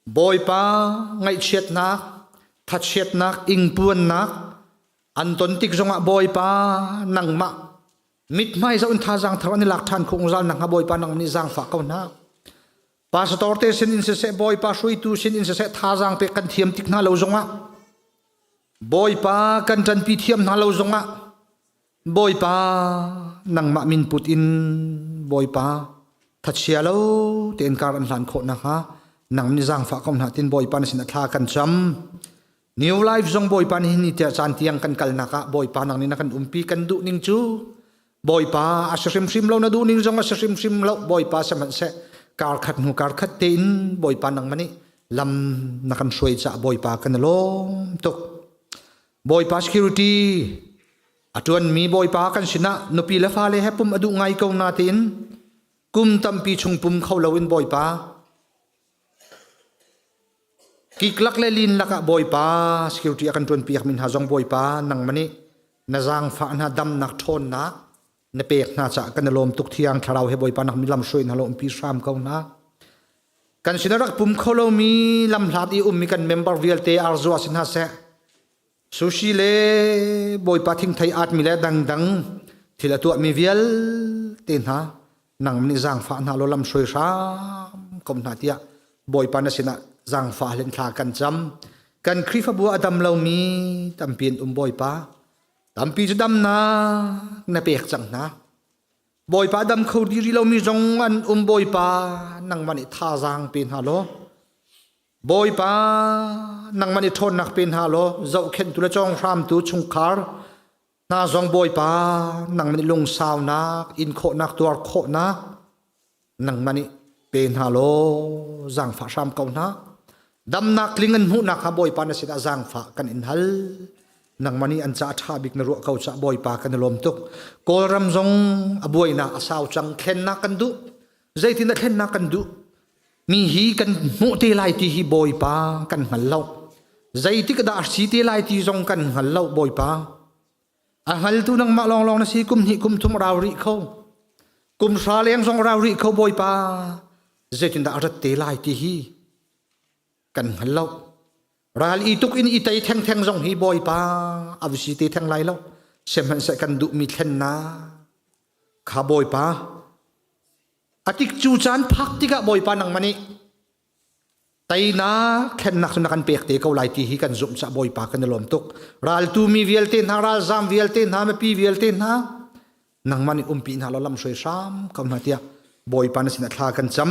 Bawipa ngaihchiatnak thachiatnak ingpuannak an ton tik zongah Bawipa nangmah mithmai zoh in thazaang thar an i lak ṭhan khawh zungzal nakhnga Bawipa nang nih zaangfah ko hna Pastor te sin in siseh Bawipa hruaitu sin in siseh thazaang pek kan thiam tik hna lo zongah Bawipa kan ṭanpi thiam hna lo zongah Bawipa nangmah min put in Bawipa thachia lo tein kar an hlan khawh nakhnga nang nih zaangfah ko hna tin Bawipa na sinah thla kan cam. New Life zong Bawipa nih ni tiah caan tiang kan kalnak ah Bawipa nang nih na kan umpi kan duh ning cu Bawipa a si hrimhrim lo na duh ning zong a si hrimhrim lo Bawipa sihmanhseh kar khat hnu kar khat tein Bawipa nangmah nih lam na kan hruai caah Bawipa kan i lawm tuk Bawipa security a ṭuanmi Bawipa kan sinah nupi le fale he pum a duh ngai ko na tiin kum tampi chung pum kho loin Bawipa Kiklak le lin lakah Bawipa security a kan ṭuanpiak mi hna zong Bawipa nangmah nih na zaangfah hna damnak ṭhawnnak na pek hna caah kan i lawm tuk thiang thlarau he Bawipa nak mi lam hruai hna lo umpi hram ko hna. Kan sin a rak pum kho lomi lamhlat i ummi kan member vialte arzua si hna seh Sushi le Bawipa thingthei atmi le dangdang thil a tuahmi vialte hna nang nih zaangfah hna law lam hruai hram ko hna tiah Bawipa na sinah zaangfah len thla kan cam. Kan Khrihfabu a dam lomi tampi an um Bawipa. Tampi cu damnak na pek cang hna. Bawipa dam kho di rih lomi zong an um Bawipa nangmah nih thazaang pe hna law Bawipa nangmah nih ṭhawnnak pe hna law zohkhenhtu le cawnghramtu chungkhar hna zong Bawipa nangmah nih lungsaunak in khawhnak tuar khawhnak nangmah nih pe hna law zaangfah hram ko hna damnak tling an hmuhnak kha Bawipa na sinah zaangfah kan in hal nangmah nih an ca ṭha bik na ruah ko cah Bawipa kan i lawm tuk Kawlram zong a buainak a sau cang thlennak kan duh zeitin a thlennak kan duh mi hi kan hmuh te lai ti hi Bawipa kan hngal lo zeitik dah a si te lai ti zong kan hngal lo Bawipa A hngaltu nangmah lawnglawng na si kum hnih kum thum rau rih kho. Kum hra leng zong rau rih kho Bawipa. Zeitindah a rat te lai ti hi kan hngal lo. Ral i tuk in i tei thengtheng zong hi Bawipa a va si te theng lai lo. Sihmanhseh kan duhmi thlennak kha Bawipa a tik cu caan phak tikah Bawipa nangmah nih Teinak thlennak cu na kan pek te ko lai ti hi kan zumh cah Bawipa kan i lawm tuk. Raltu mi vialte hna, ralzam vialte hna, mipi vialte hna, nangmah nih umpi hna law lamhruai hram ko hna tiah Bawipa na sinah thla kan cam.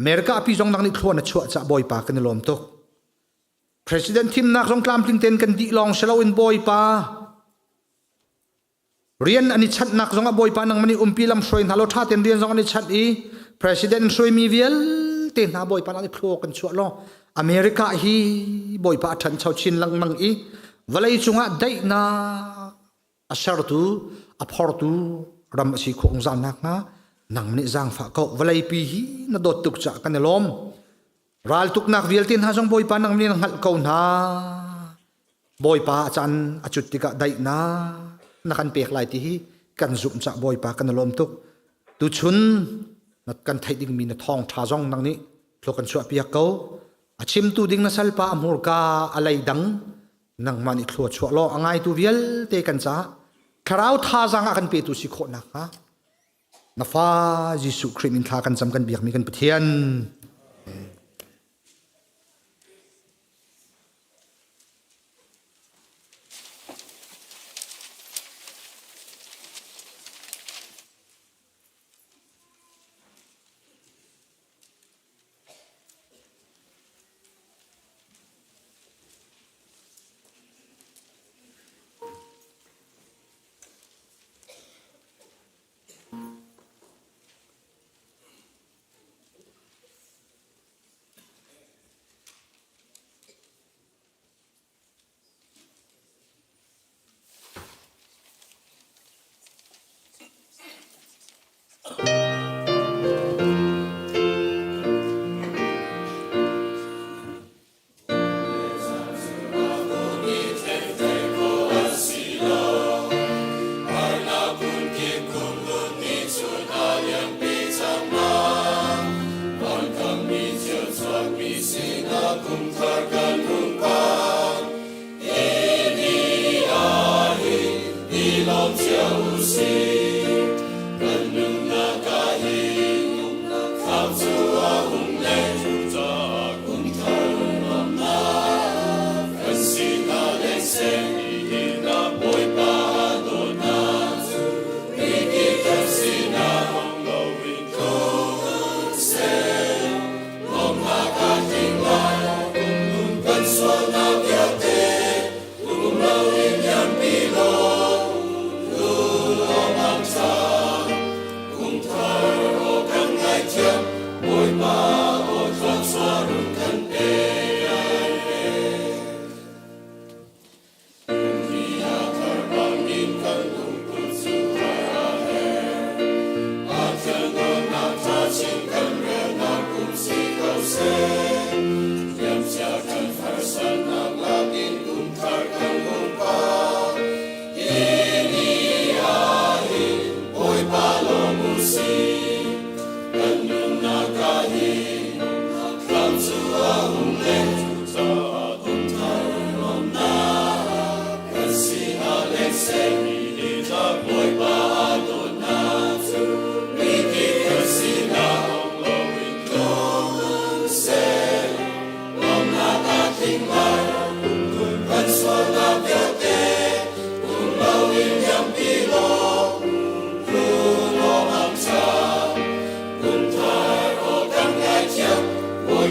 America pi zong nang nih thlua na chuah cah Bawipa kan i lawm tuk. President thimnak zong tlamtling tein kan dih lawng si loin Bawipa Rian an i chanhnak zongah Bawipa nangmah nih umpi lam hruai hna law ṭha tein rian zong an i chanh i President hruaimi vialte hna Bawipa nang nih thlua kan chuah law America hi Bawipa a ṭhancho chin lengmang i vawlei cungah daihnak a sertu a phortu ram a si khawh zungzal nakhnga nang nih zaangfah ko vawleipi hi na dawt tuk caah kan i lawm raltuknak vialte hna zong Bawipa nang nih na hngalh ko hna Bawipa a caan a cut tikah daihnak na kan pek lai ti hi kan zumh cah Bawipa kan i lawm tuk. Tuchun na kan theih dingmi na thawngṭha zong nang nih thlua kan chuahpiak ko. A chimtu ding na salpa a hmurka a lei dang nangmah nih thlua chuah law a ngaitu vialte kan caah thlarau thazaang a kan petu si khawh nakhnga na fa Jesuh Khrih min thla kan cam kan biakmi kan Pathian.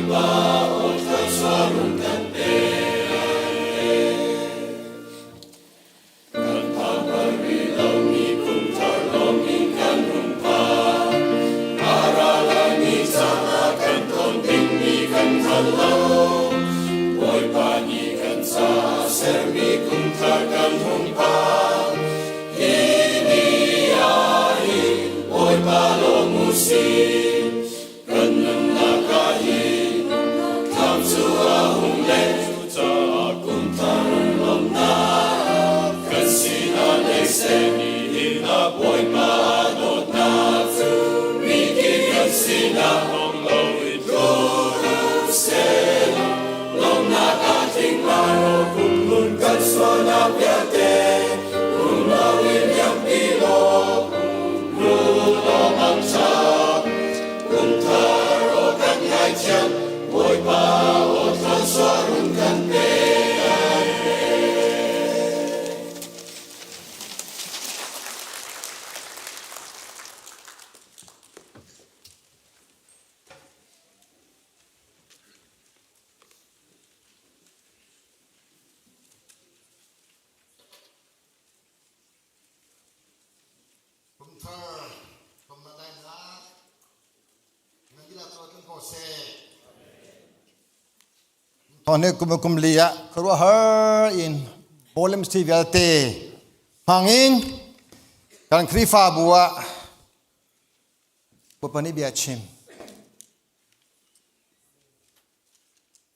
Bawipa aw thluachuah run kan pe. Kan phak bal rih lomi kum thar lawm in kan hung phan. A ra laimi caah kan tawn dingmi kan hngal lo. Bawipa nih kan caah sermi kum thar kan hung phan. Hi ni ah hin Bawipa lawm u sih. Kan nunnak ah hin thlam cu a hung leng cucaah kum thar lawmhnak kan sinah leng seh nihin ah Bawipa dawtnak cu mi kip kan sinah hong loin tlung seh lawmhnak ah tling lai aw kum hlun kan sualnak vialte rum loin liampi law Bawipa aw thluachuah run kan pe. Kumthar lawmnak dainak nan dihlak cu tlung ko seh. Thawng nih kum kum li ah khuaruahhar in Bawlem si vialte hmangin kan Khrihfabu ah Bawipa nih bia chim.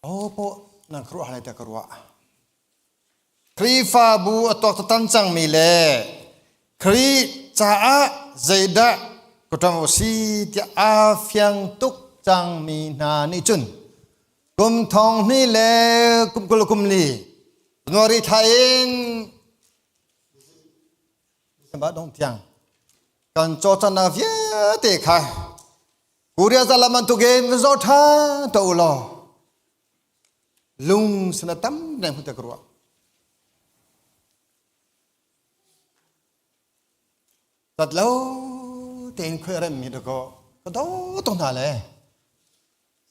Aho poh nan khuaruah lai tiah ka ruah. Khrihfabu a tuaktan cangmi le Khrih caah zeidah ka ṭuan u si tiah aa fiang tuk cangmi hna nih cun kum thong hnih le kum 20 kum li January thla in December dongh tiang kan cawlcanghnak vialte kha Korea zalam bantukin zoh ṭhan tuah u law lung sin a tam deng hmu te ka ruah. Tat lo tein khoi rem mi dako ka do tuk hna le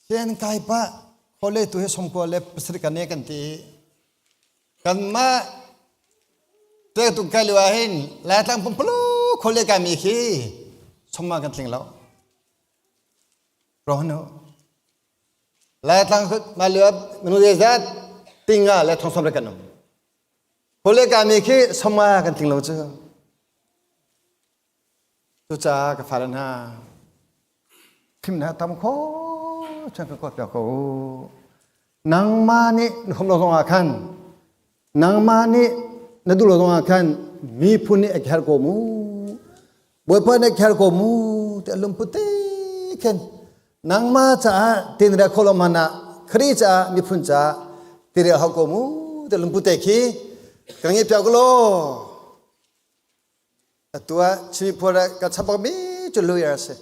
sian kai pa khole tu he somkua le pasarih kan ne kan ti kan mah te tu kai liwa hin Laitlang pumpulu khole kai mi khi somma kan tling lo rohnu Laitlang ma lio minu zeizat tinga le thong som kan um. Hule ka mi khi soma kan tling lo cu. Cucaah ka fale hna thim na tam kho chan ka kuat ko. Nangmah nih na khom lo zong ah khan nangmah nih na duh lo zong ah khan miphun nih a kher ko mu. Bawipa nih kher ko mu ti a lungput te khin nangmah caah tinrel kho lo hmanh ah Khrih caah miphun caah tirel hau ko mu ti a lungput te khi ka ngeih piak law atu ah Chin miphun ah ka chap mi cu lawyer a si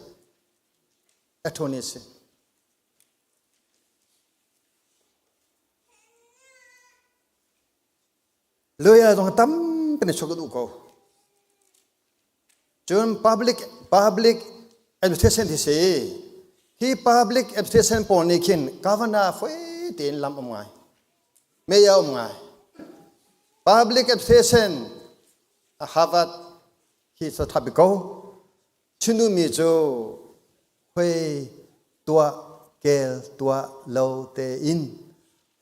attorney a si lawyer zong tampi na chuak duh ko Cun public public administration hi si. Hi public administration pawl nih khin governor foi tein lam um ngai. Mayor um ngai. Public administration Harvard hi sa thabi ko. Chinu mi cu hoi tuah kel tuah lo tein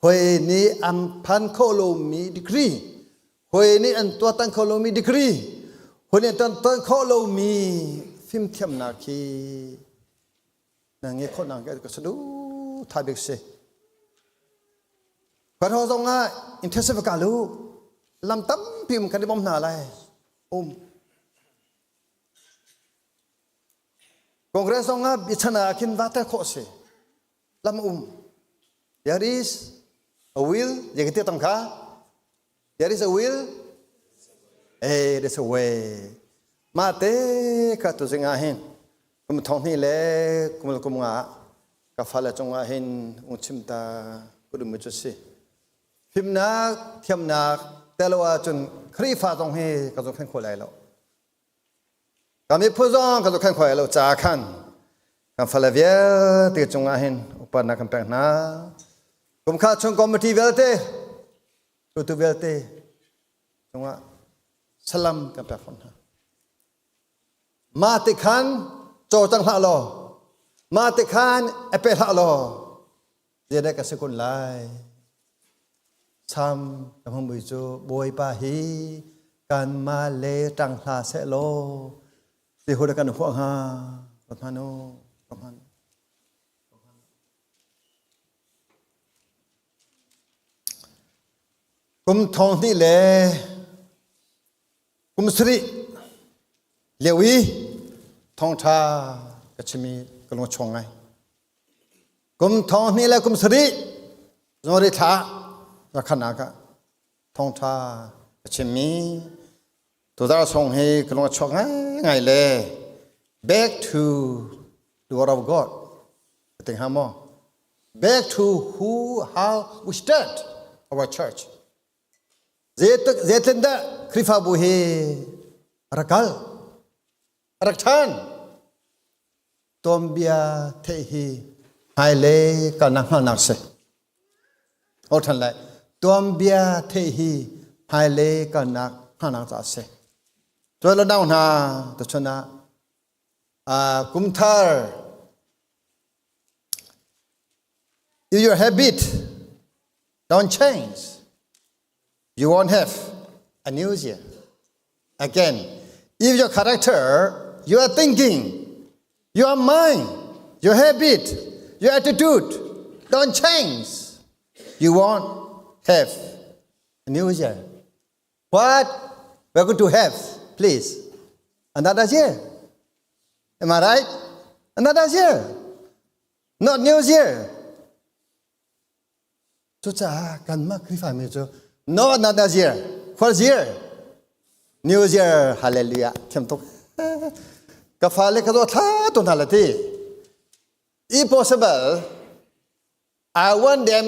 hoi nih an phan kho lomi degree hoi nih an tuahtan kho lomi degree hoi nih an tuahtan kho lomi fimthiamnak hi na nge khawh nak ka sadu tha bik si Khuatho zong ah intensive ka lu lam tampi um kan i bom hna lai um Congress zong ah biachan ah khin va tel khawh si. Lam um. There is a will, ye ka tang kha. There is a will, eh, there's a way. Ma te ka tu zing ah hin kum thong hnih le kum kum nga ka fale cung ah hin ung chim ta kudum cu si. Fimnak, thiamnak telo ahcun Khrihfa zong hi ka zong khan kho lai lo. Kan miphun zong kan zohkhenh khawh lo caah khan kan fale vialte cungah hin Upatnak kan pek hna. Kumkha chung committee vialte, hruaitu vialte cungah salam kan pek fawn hna. Mah ti khan cawlcang hlah law, mah ti khan a pe hlah law, zeidah ka si kun lai? Sam ka hmui cu Bawipa hi kanmah le ṭang hlah seh law, ti hu kan huah hnga. Ka hman u, ka hman. Kum thong hnih le kum sarih lio i thawngṭha ka chim i ka lung a chuang ngai. Kum thong hnih le kum sarih January thla rakhanak ah thawngṭha ka chimmi tuzar song hi ka lung a chuak ngaingai le back to the word of God ka ti hnga maw? Back to who how we start our church. Zeitin dah Khrihfabu hi a rak kal? A rak ṭhan? Tuanbia theih hi hmailei kalnak hngalhnak si. O ṭhan lai. Tuanbia theih hi hmailei kalnak hngalhnak caah si. Cuai lo nau hna tuchun ah kumthar if your habit don't change you won't have a new year again if your character your thinking your mind your habit your attitude don't change you won't have a new year What we're going to have, please? Another year. Am I right? Another year. Not new year. Cucaah kanmah Khrihfa mi cu no another year. First year. New year. Hallelujah. Thiam tuk. Ka fale ka dawt thla tu hna la ti. If possible, I want them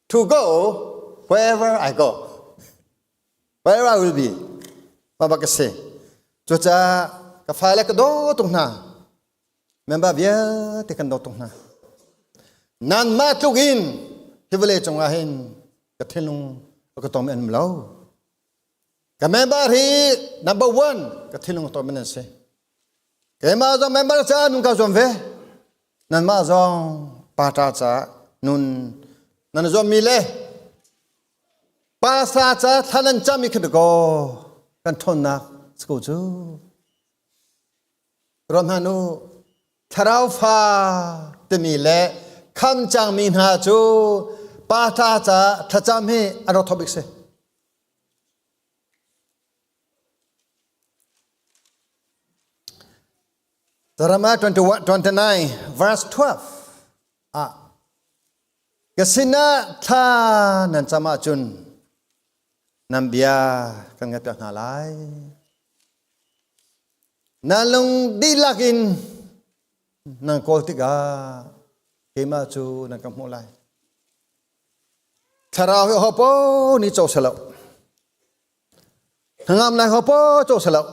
to go wherever I go, wherever I will be. Ma bak ka si. Cucaah ka fale ka daw tuk hna. Member vialte kan daw tuk hna. Nanmah tluk in hi vawlei cungah hin ka thinlung a ka tom an um lo. Ka member hi number one ka thinlung a tom an si. Keimah zong member caah nun ka zuam ve. Nanmah zong pata caah nun nan zuammi le pasa ca thla nan cami khi ko kan ṭhawnnak si ko cu. Ruat hna nu thlarau fa timi le kham cangmi hna cu pata ca thlacam hi an rak thawk bik si. Jeremiah 21, 29 verse 12 ah ka sinah thla nan cam ahcun nan bia kan ngaihpiak hna lai. Na lung dihlak in nan kawl tikah keimah cu nan ka hmuh lai. Thlarau hi hopo ni co selo. Hnangam lai hopo co selo.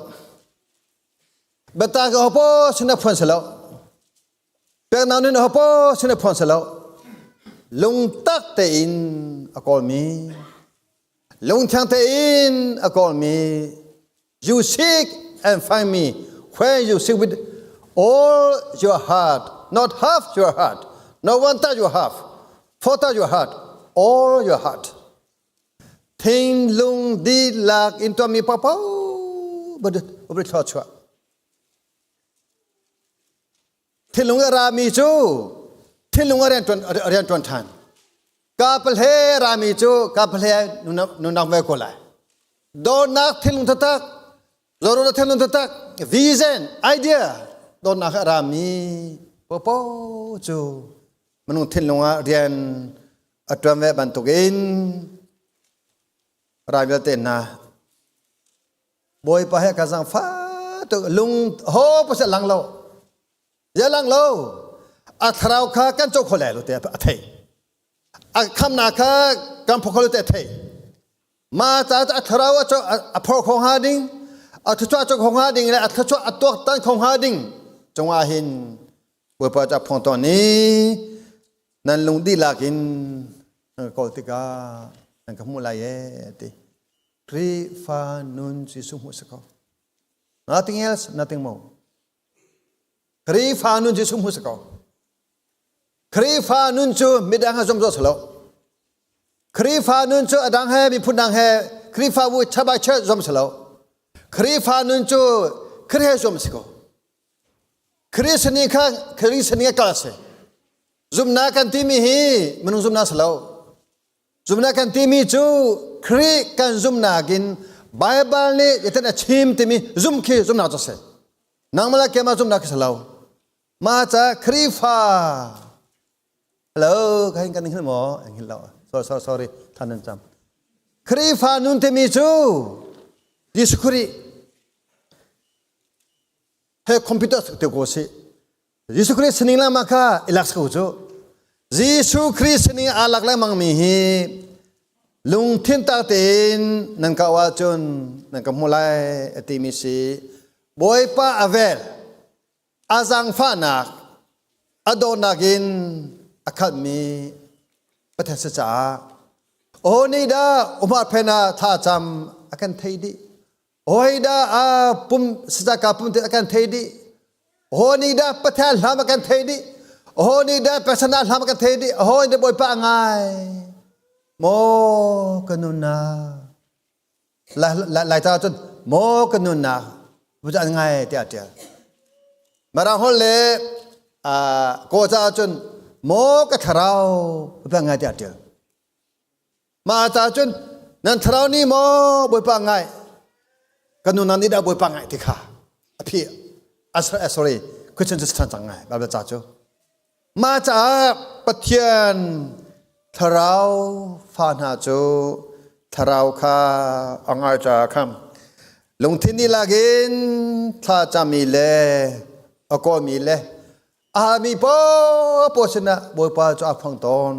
Biata ka hopo sina phuan selo. Peknak nun hopo sina phuan selo. Lungtak tein a kawlmi, lungthiang tein a kawlmi, you seek and find me when you seek with all your heart, not half your heart, not one third your half, four third your heart, all your heart. Thinlung dihlak in tuahmi paohpaoh bari thluachuah. Thinlung a rami cu thinlung a rianṭuan ṭhan. Ka pahle rami cu ka pahle nunak ve ko lai. Dawtnak thinlung taktak, zawruna thinlung taktak, vision, idea, dawtnak a rami paohpaoh cu minung thinlung ah rian a ṭuan ve bantukin rai vialte hna Bawipa he ka zaangfah tuk lung ho pasal lang lo ya lang lo a thlarau kha kan co kho lai lo te a thei a khamnak kha kan phok kho lo te a thei ma ca a thlarau a a phor kho hnga ding a thuchuah co kho hnga ding le a thluachuah a tuaktan kho hnga ding cungah hin Bawipa ca phong tawn ni. Nan lung dihlak in nan ka kawl tikah nan ka hmuh lai ee ti. Khrihfa nun Jesuh hmuh si ko. Nothing else, nothing more. Khrihfa nun Jesuh hmuh si ko. Khrihfa nun cu midang he zumh si lo. Khrihfa nun cu adang he miphun dang he Khrihfa bu church by church zumh si lo. Khrihfa nun cu Khrih he zumh si ko. Khrih sani kha Khrih sani a kal si. Zumhnak kan timi hi minung zumhnak si lo. Zumhnak kan timi cu Khrih kan zumhnak in Baibal nih hitin a chim timi zumh khi zumhnak cu si. Nangmah le keimah zumhnak khi si lo. Mah ca Khrihfa Hello, ka hin kan hngilh maw? An hngilh lo. Sorry, sorry, sorry. Than nan cam. Khrihfa nun timi cu Jesuh Khrih he computer te ko si. Jesuh Khrih sining lama kha i lak ko cu. Jesuh Khrih sining aa lak lengmang mi hi lungthin tak tein nan ka ahcun nan ka hmu lai a timi si. Bawipa a vel, a zaangfahnak, a dawtnak in a khatmi Pathian si caah aw nih dah umar phen ah tha cam a kan thei dih. Hawi dah a pum sazaka pum te a kan thei dih. Ho nih dah Pathian hlam a kan thei dih. Ho nih dah persona hlam a kan thei dih. Ho nih dah Bawipa a ngai. Maw ka nunnak. Lai ca cun maw ka nunnak bu an ngai tiah a ṭial. Mirang holh le Kaw ca cun maw ka thlarau bu ngai tiah a ṭial. Mah ca cun nan thlarau nih maw Bawipa ngai kan nu nih dah Bawipa ngai ti kha a phi a sorry Christian cu chan cang ngai Bible ca cu mah caah Pathian thlarau fa hna cu thlarau kha a ngai caah kham lungthin nih lakin thla cami le a kawlmi le a halmi paohpaoh sinah Bawipa cu a phuang tawn.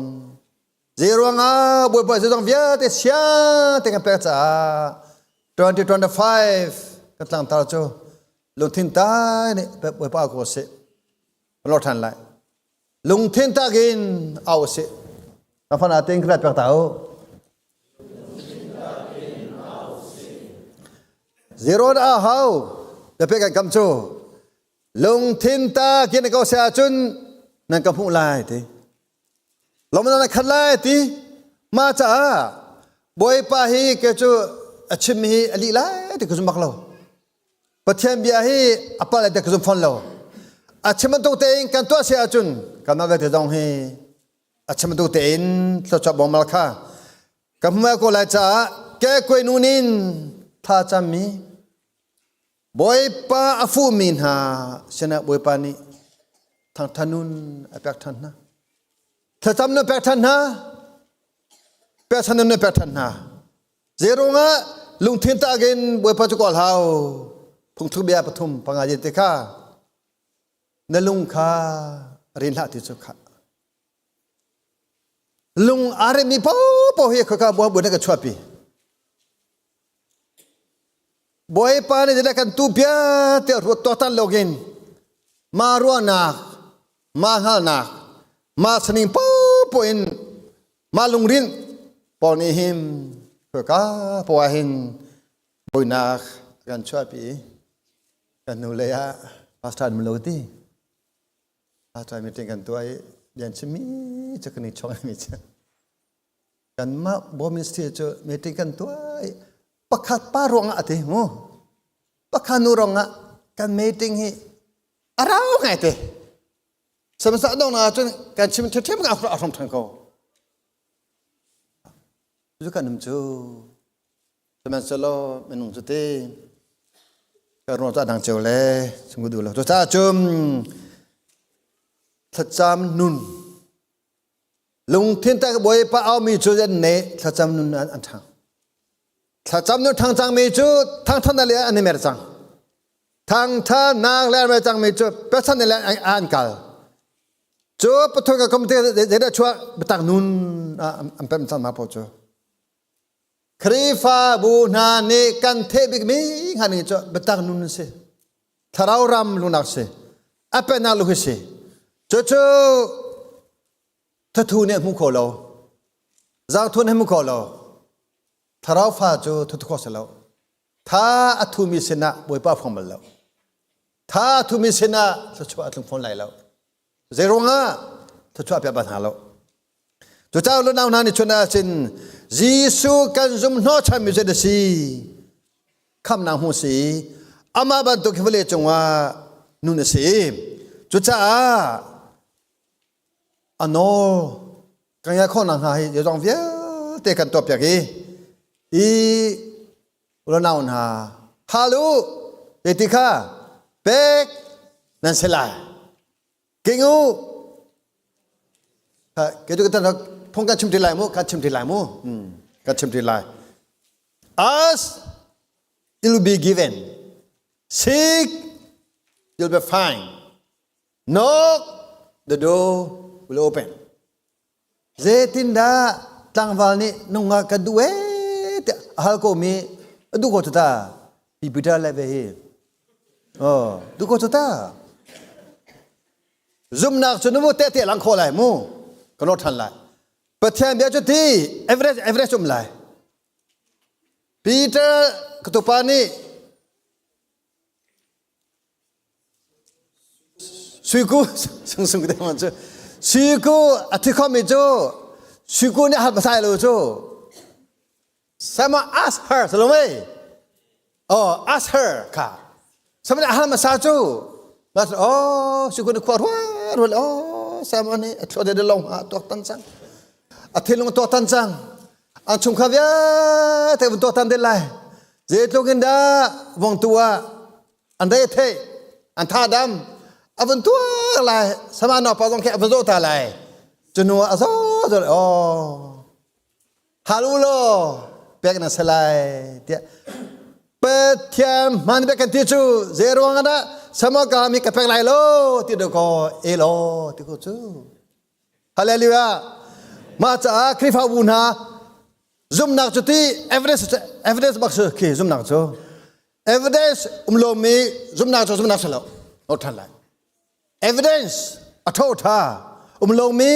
Zeiruangah Bawipa zeizong vialte siang te kan pek caah 2025 kan tlangtar cu lungthin tai nih Bawipa ko sih. Lor than lai. Lungthin tak in au sih. Na fana tein krat pek ta u. Zero a hau. Na pek kan kam cu. Lungthin ta kin ko se ahcun nan ka hmuh lai ti. Lawmnak na khat lai ti ma caah Bawipa hi ke cu a chim hi a lih lai ti ka zum bak lo. Pathian bia hi a palh lai ti ka zum fawn lo. A chim bantuk tein kan tuah si ahcun kanmah vialte zong hi a chim bantuk tein thluachuah bawmal kha ka hmuh ko lai caah ke kuai nun in tha cammi Bawipa a fuhmi hna sinah Bawipa nih thangtha nun a pek ṭhan hna. Thlacam na pek ṭhan hna, pekchan nun na pek ṭhan hna. Zeiruangah lungthin takin Bawipa cu kawl hau phungthluk bia pathum panga te kha na lung kha rin hlah ti cu kha lung aa remmi paohpaoh hi khaka buah buin ka chuahpi Bawipa nih zeidah kan tu bia tiah ruat tuaktan loin mah ruahnak, mah hngalhnak, mah saning paohpaoh in mah lungrin pawl nih hin khua poah hin buainak kan chuahpi kan nu lei ah pastor an lo ti pastor meeting kan tuah i bian chimmi cu kan i chong mi cu Kanmah Bo Ministry cu meeting kan tuah i pakhat pa ruangah a ti mu. Pakhat nu ruangah kan meeting hi a rau ngai te. Samsa dong na cun kan chim ṭhiamṭhiam ka a hrom ṭhan ko. Cu kan um cu sihmanhsehlaw minung cu te ka ruang cu a dang cio le chung ka duh lo. Cucaah cun thlacam nun Lungthin tak Bawipa aumi cu an ne thlacam nun an ṭhang. Thlacam nun ṭhang cangmi cu thangṭhatnak le an i mer cang. Thangṭhatnak le an mer cangmi cu pechan le an kal. Cu pathum ka komte zeidah chuah biatak nun an pem cang ma paoh cu. Khrihfabu hna nih kan theih bikmi hnga ning cu biatak nun an si. Thlarau ram lunak si. A pennak lu hi si. Cucu Thathu nih a hmu kho lo. Zaangthu nih a hmu kho lo. Thlarau fa cu thathu kho si lo. Tha a thumi sinah Bawipa fong bal lo. Tha a thumi sinah thluachuah a tlung fawn lai lo. Zeiruangah thluachuah piak bal hna lo. Cucaah lunau hna nih chun ahcun Jesuh kan zum hnawhchanmi cu na si. Khamnak hmu si. Amah bantuk hi vawlei cungah nun a si. Cucaah a nawl kan ngai khawh nakhnga hi zeizong vialte kan tuahpiak i i unau hna hal u ti kha pek nan si lai king u ke tu kan phung kan chim ti lai mu kan chim ti lai mu kan chim ti lai ask it will be given seek you'll be fine Knock, the door will open. Zeitindah tlangval nih nungak ka duh ee tiah a hal ko mi a duh ko cu ta. Pi Peter le ve hi. Oh, duh ko cu ta. Zumnak cu nu te te lang kho lai mu. Ka lor than lai. Pathian bia cu ti average average um lai. Peter ka tupa nih Suiku sungsung te man cu Suiku a thi khomi cu Suiku nih hal pasai lo cu Sama ask her salo mei oh ask her kha Sama nih hal hmasa cu Mas oh Suiku nih khua rual rual oh Sama nih a thlo de long ha tuak tan cang a thinlung tuak tan cang an chungkhar vialte vun tuak tan den lai zeitluk in dah vong tu ah an re thei an tha dam a vun tuak lai sama no pa zong khi a vun zo ta lai cunu a zo zo oh halu lo pek na se lai tiah Pathian hman bek kan ti cu zei ruang ah dah sama ka mi ka pek lai lo ti do ko e lo ti ko cu Hallelujah. Mah caah Khrihfabu hna zumnak cu ti evidence evidence bak cu khi zumnak cu evidence um lomi zumnak cu zumnak si lo o than lai evidence a tho tha um lomi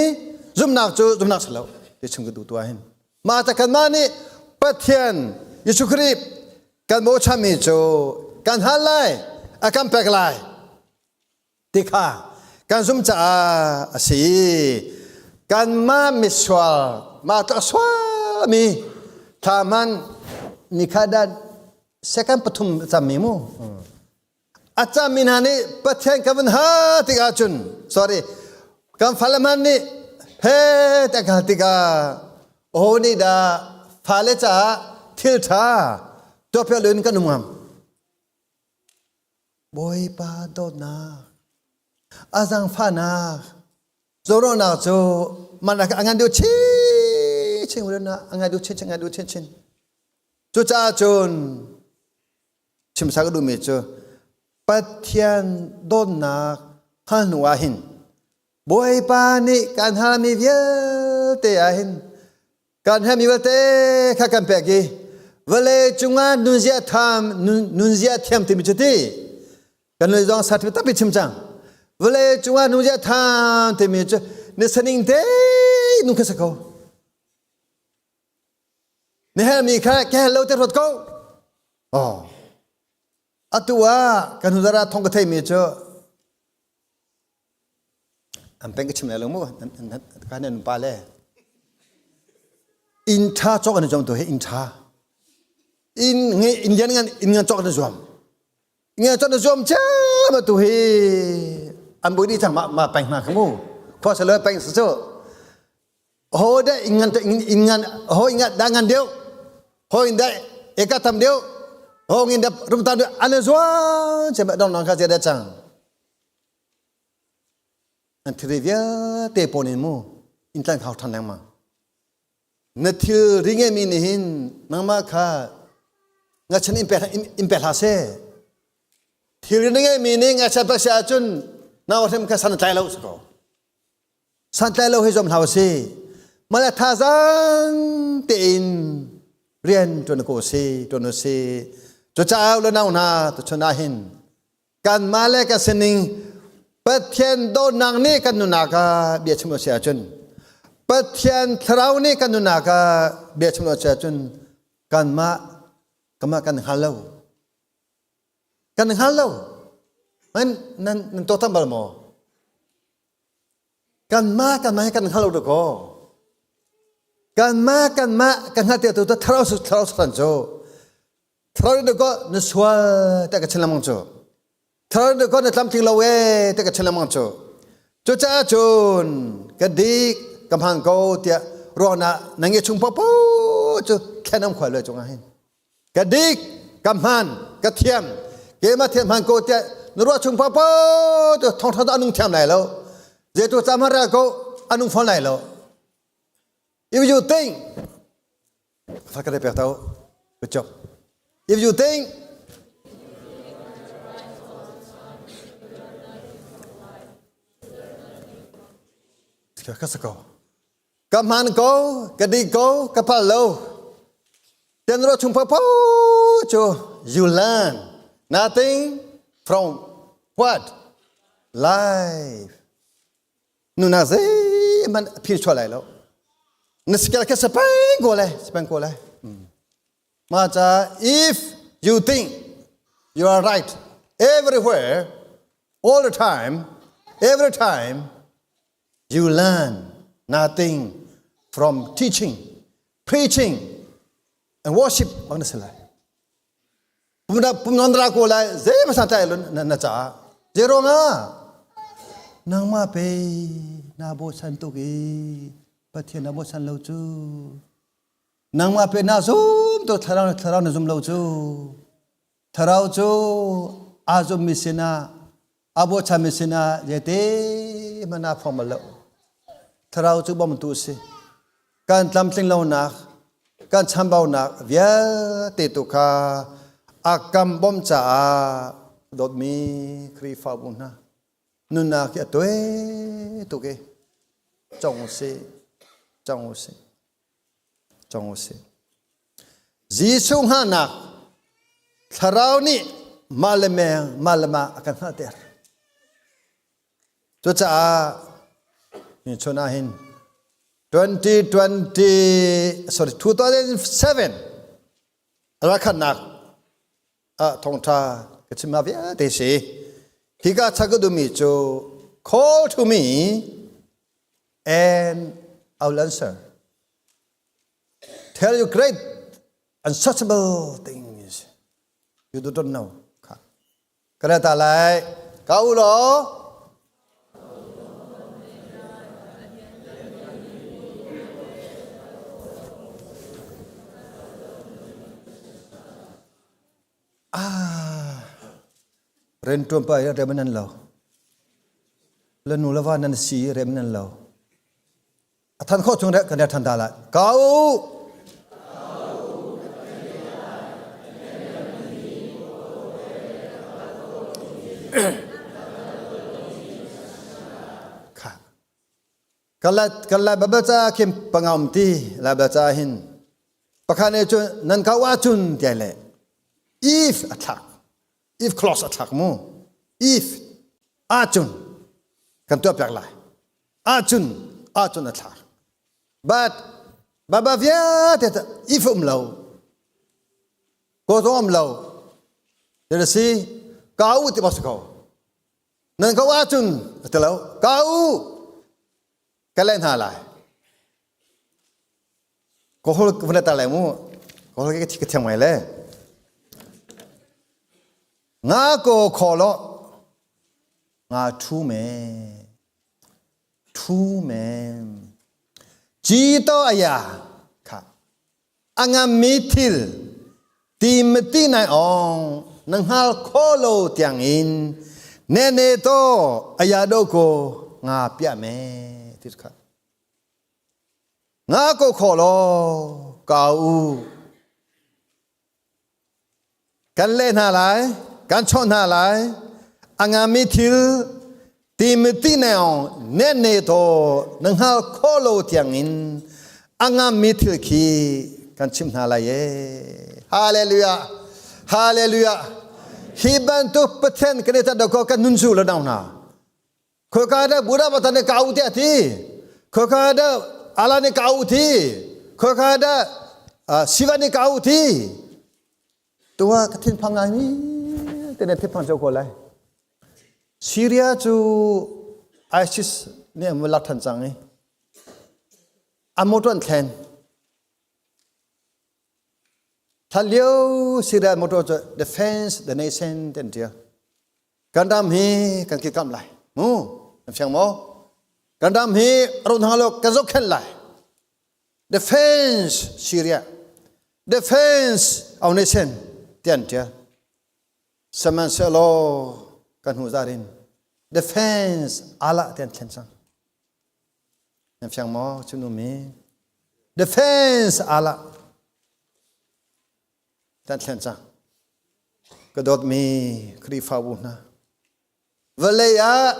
zumnak cu zumnak si lo ti chung ka duh tu hin mah ta kan mah nih Pathian Jesuh Khrih kan bochanmi cu kan hal lai a kan pek lai ti kha kan zumh caah a si. Kanmah misual mah tlak sualmi thla hman nikhat dah second pathum a cammi mu. A cammi hna nih Pathian kan vun ha tikah cun sorry kan fale hmanh nih he te kan hal tikah aho nih dah fale caah thil ṭha tuahpiak loin kan um ngam. Bawipa dawtnak, a zaangfahnak, zorawhnak cu man a ngan deuh chinchin a ngan deuh chinchin ngan deuh chinchin. Cucaah cun chimsa ka duhmi cu Pathian dawtnak hngal hnu ah hin Bawipa nih kan halmi vialte ah hin kan herhmi vialte kha kan pek i vawlei cungah nunzia tham nunzia thiam timi cu ti kan lei zong sa tampi chim cang vawlei cungah nunzia tham timi cu ni saning te nun kha sa ko ni herhmi kha ke lo te rot ko oh atu ah kan hudara thong ka theimi cu An peng ka chim lai lo mu kan nan pa le inn tha cawk an zuam tu hi inn tha inn nge inn lian ngan inn ngan cawk an zuam nge cawk an zuam cem tu hi an bui di cang ma ma peng hna kha mu khua sa lo peng sa cu ho da inn ngan inn ngan ho inn ngan da ngan deuh ho in da eka tam deuh ho ngin da rum tam deuh an zuam cem dong nong kha che da cang An thilri vialte pawn in mu in tlan khau ṭhan lengmang. Na thil ri ngeimi nih hin nangmah kha ngachan in pe in pe hlah seh. Thil ri na ngeimi nih ngachan pek si ahcun nau hrim kha san a tlai lo si ko. San tlai lo hi zuam hlah si. Mah le thazaang tein rian ṭuan ko si, ṭuan si. Cucaah le nau hna tuchun ah hin kanmah le kan sining Pathian dawtnak nih kan nunnak ah bia chim a si ahcun. Pathian thlarau nih kan nunnak ah bia chim lo cun kanmah kanmah kan hngal lo. Kan hngal lo. Nan nan nan tuaktan bal maw? Kanmah kanmah hi kan hngal lo dakaw. Kanmah kanmah kan hngal te tu thlarau su thlarau su cu. Thlarau dakaw na sual te ka chin lengmang cu. Thlarau dakaw na tlamtling lo e te ka chin lengmang cu. Cucaah cun ka dik ka hmaan ko tiah ruahnak na nge chung popo cu thlen am khual lo cungah hin. Ka dik, ka hmaan, ka thiam, keimah thiam hmaan ko tiah na ruah chung popo cu thawngṭha a nung thiam lai lo. Zeitu ca hmanh rel ko a nung fawn lai lo. If you think, ka pek tau, good job. If you think, ka sa ko. Ka hmaan ko, ka dik ko, ka pal lo. Tenro chung popo cu you learn nothing from what? Life. Nuna zeihmanh a phir chuah lai lo. Na skill kha sapeng ko lai, sapeng ko lai. Ma ca if you think you are right everywhere, all the time, every time, You learn nothing from teaching, preaching, and worship bang na si lai. Pumna pumnon ra ko lai zei ma san tai lun na na ca. Zei ruang ah nangmah pe na bo san tuk i Pathian na bo san lo cu. Nangmah pe na zum to thlarau thlarau na zum lo cu. Thlarau cu aa zummi sinah a bochanmi sinah zeite hmanh aa phuang bal lo. Thlarau cu bawmtu a si. Kan tlamtling lonak, kan chambaunak vialte tu kha a kan bawmh caah dawtmi Khrihfabu hna nunnak hi a tuai tuk i cong usih, cong usih, cong usih. Jesuh hngahnak thlarau nih mah le meng mah le mah a kan hngalhter. Cucaah ni chun ah hin 2020 sorry 2007 rakhatnak ah thawngtha ka chim vialte si. Hika chak ka duhmi cu call to me and I will answer. Tell you great unsearchable things you do not know. Ka ta lai. Ka u law. Ah, ren tuan pa rem nan lo. La nu la va nan si rem nan lo. A than khawh chung kan than ta lai. Ka u. Kan lai Bible ca khin pangam ti lai Bible ca hin pakhat nih cun nan kau ahcun tiah le if a thlak if clause a thlak mu if ahcun kan tuah piak lai ahcun ahcun a thlak but baba vialte if um lo ko zong um lo there si ka u ti bak si ko nan ko ahcun a ti lo ka u ka leh hna lai ko hol vun ta lai mu ko hol ka ka thiam ngai le nga ko kho lo nga thu me 出门知道哎呀，看，阿俺米til ti mati nai ong nang hal kholo tiang in ne ne to aya do ko nga pia me ti kha nga ko kholo ka u Kan leh hna lai, kan chawnh hna lai. A ngami thil Timothy neong ne ne to na hngal kho lo tiangin a ngami thil khi kan chim hna lai e. Hallelujah. Hallelujah. Hi bantuk Pathian kan i tat ko kan nun su lo dang hna. Khoika dah Buddha Patan ka u te ati. Khoika dah Allah nih ka auh thi khoi ka dah Siva nih ka auh thi tuah ka thinphang ngai mi te ne thinphang cho ko lai Syria cu ISIS nih an lak than cang i an motor an thlen Hlan lio Syria motor cu defense the nation ten tia Kan ram hi kan kilkamh lai. Mu, kan fiang maw? Kan ram hi ron hang lo kan zohkhenh lai. Defense Syria. Defense our nation tian tia. Sihmanhsehlaw kan hnu zarin defense Allah tian thlen cang. Nan fiang maw chunu mi? Defense Allah Kan thlen cang. Ka dawtmi Khrihfabu hna, vawlei ah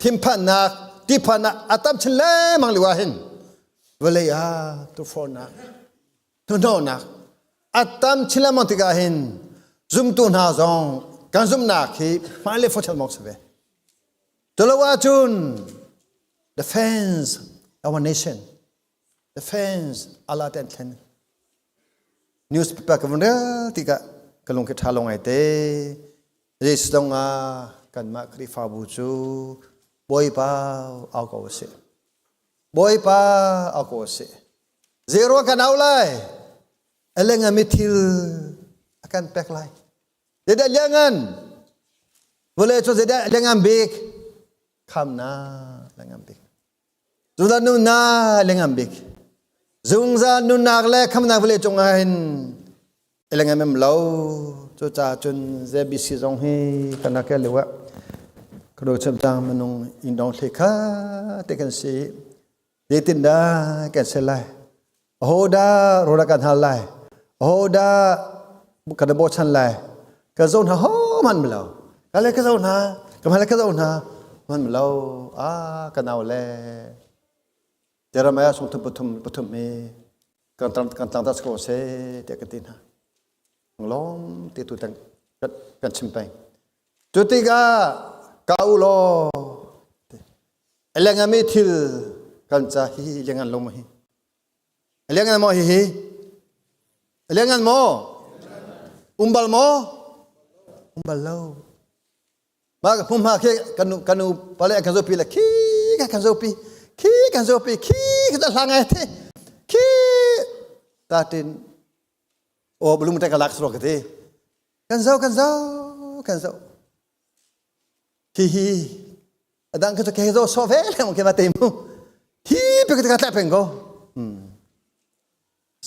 thinphannak, tihphannak a tam chin lengmang lio ah hin vawlei ah tukforhnak, hnuhnawhnak a tam chin lengmang tikah hin zumtu hna zong kan zumhnak hi hmailei fawt mawk si ve. Culo ahcun defense our nation, defense Allah ten thlen Newspaper ka vun rel tikah ka lung khi ṭha lo ngai te. Jesuh dong ah kanmah Khrihfabu cu Bawipa au ko usih. Bawipa au ko usih. Zero kan au lai. Eleng mi thil a kan pek lai. Zeidah liangan? Vawlei cu zeidah liangan bik? Khamnak liangan bik. Zungzal nunnak lengam bik. Zungzal nunnak le khamnak vawlei cungah hin lengam em lo. Cucaah cun ZBC zong hi kan rak kel lio ah ka do cham tang minung in dong hle kha te kan si. Zeitin dah kan se lai? Aho dah rola kan hal lai? Aho dah kan bochan lai? Ka zo hna ho man lo. Ka le ka zo hna, ka le ka zo hna man lo. Ah ka nau le. Jeremiah sung thum pathum pathum hi kan tang kan tang ta ko se te ka ti hna. Lom ti tu tang kan chim peng. Cu tikah ka u law lengami thil kan ca hi lengan lo ma hi. Liangan maw hihi? Liangan maw? Umbal maw? Umbal lo. Ma hum ha khi kanu kanu pale kan zopi le khi ka kan zopi khi kan zopi khi ka hla ngai the khi ta tin o belum te ka lak sro ka ti kan zo kan zo kan zo hi hi adang ka ke zo so ve le ke ma te mu hi pe ka tla peng ko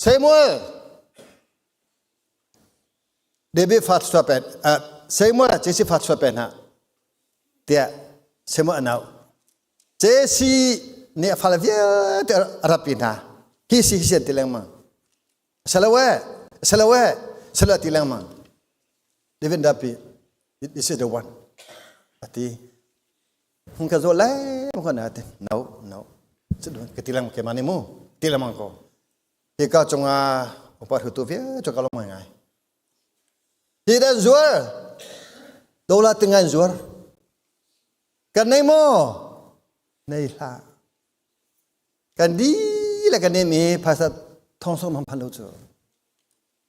Samuel David fa chua pen Samuel Jesse fa chua pen ha tiah Samuel anau Jesse nih a fale vialte a rapi hna hi si hi sian ti lengmang Salawe salawe sala ti lengmang David rapi this is the one ati hung ka zo lai mo na ati no no ka ti lang ke mani mu ti lamang ko hi ka chunga upa thu tu via cho ka lo mai ngai hi dan zuar dola tingan zuar kan nei mo nei hla kan di le kan nei mi phasa thong som ham phan lo chu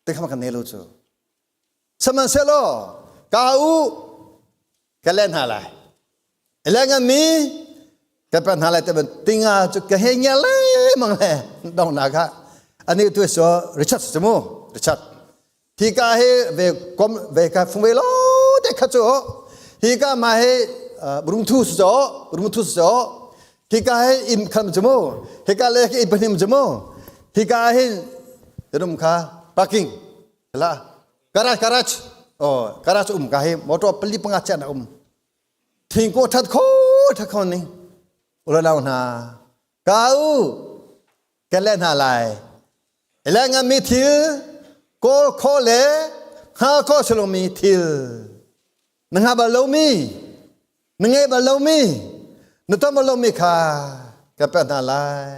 te khama kan nei lo chu Sihmanhsehlaw ka u ka len hna lai. Lengan mi ka pe hna lai te ban tinga cu ka he ngia le mang le dong na kha ani tu so Richard chu mu Richard hi ka he ve kom ve ka phung ve lo te kha chu hi ka ma he rung thu su cho rung thu su cho hi ka he im kham chu mu hi ka le ki ibrahim chu mu hi ka he rum kha parking La garage garage oh garage um ka hi motor pali panga chan um thingko that kho that kho ning ula lau hna ka u kan le hna lai le nga mi thil ko kho le ha kho selo mi thil na nga bal lo mi na nge bal lo mi na tom bal lo mi kha ka pe hna lai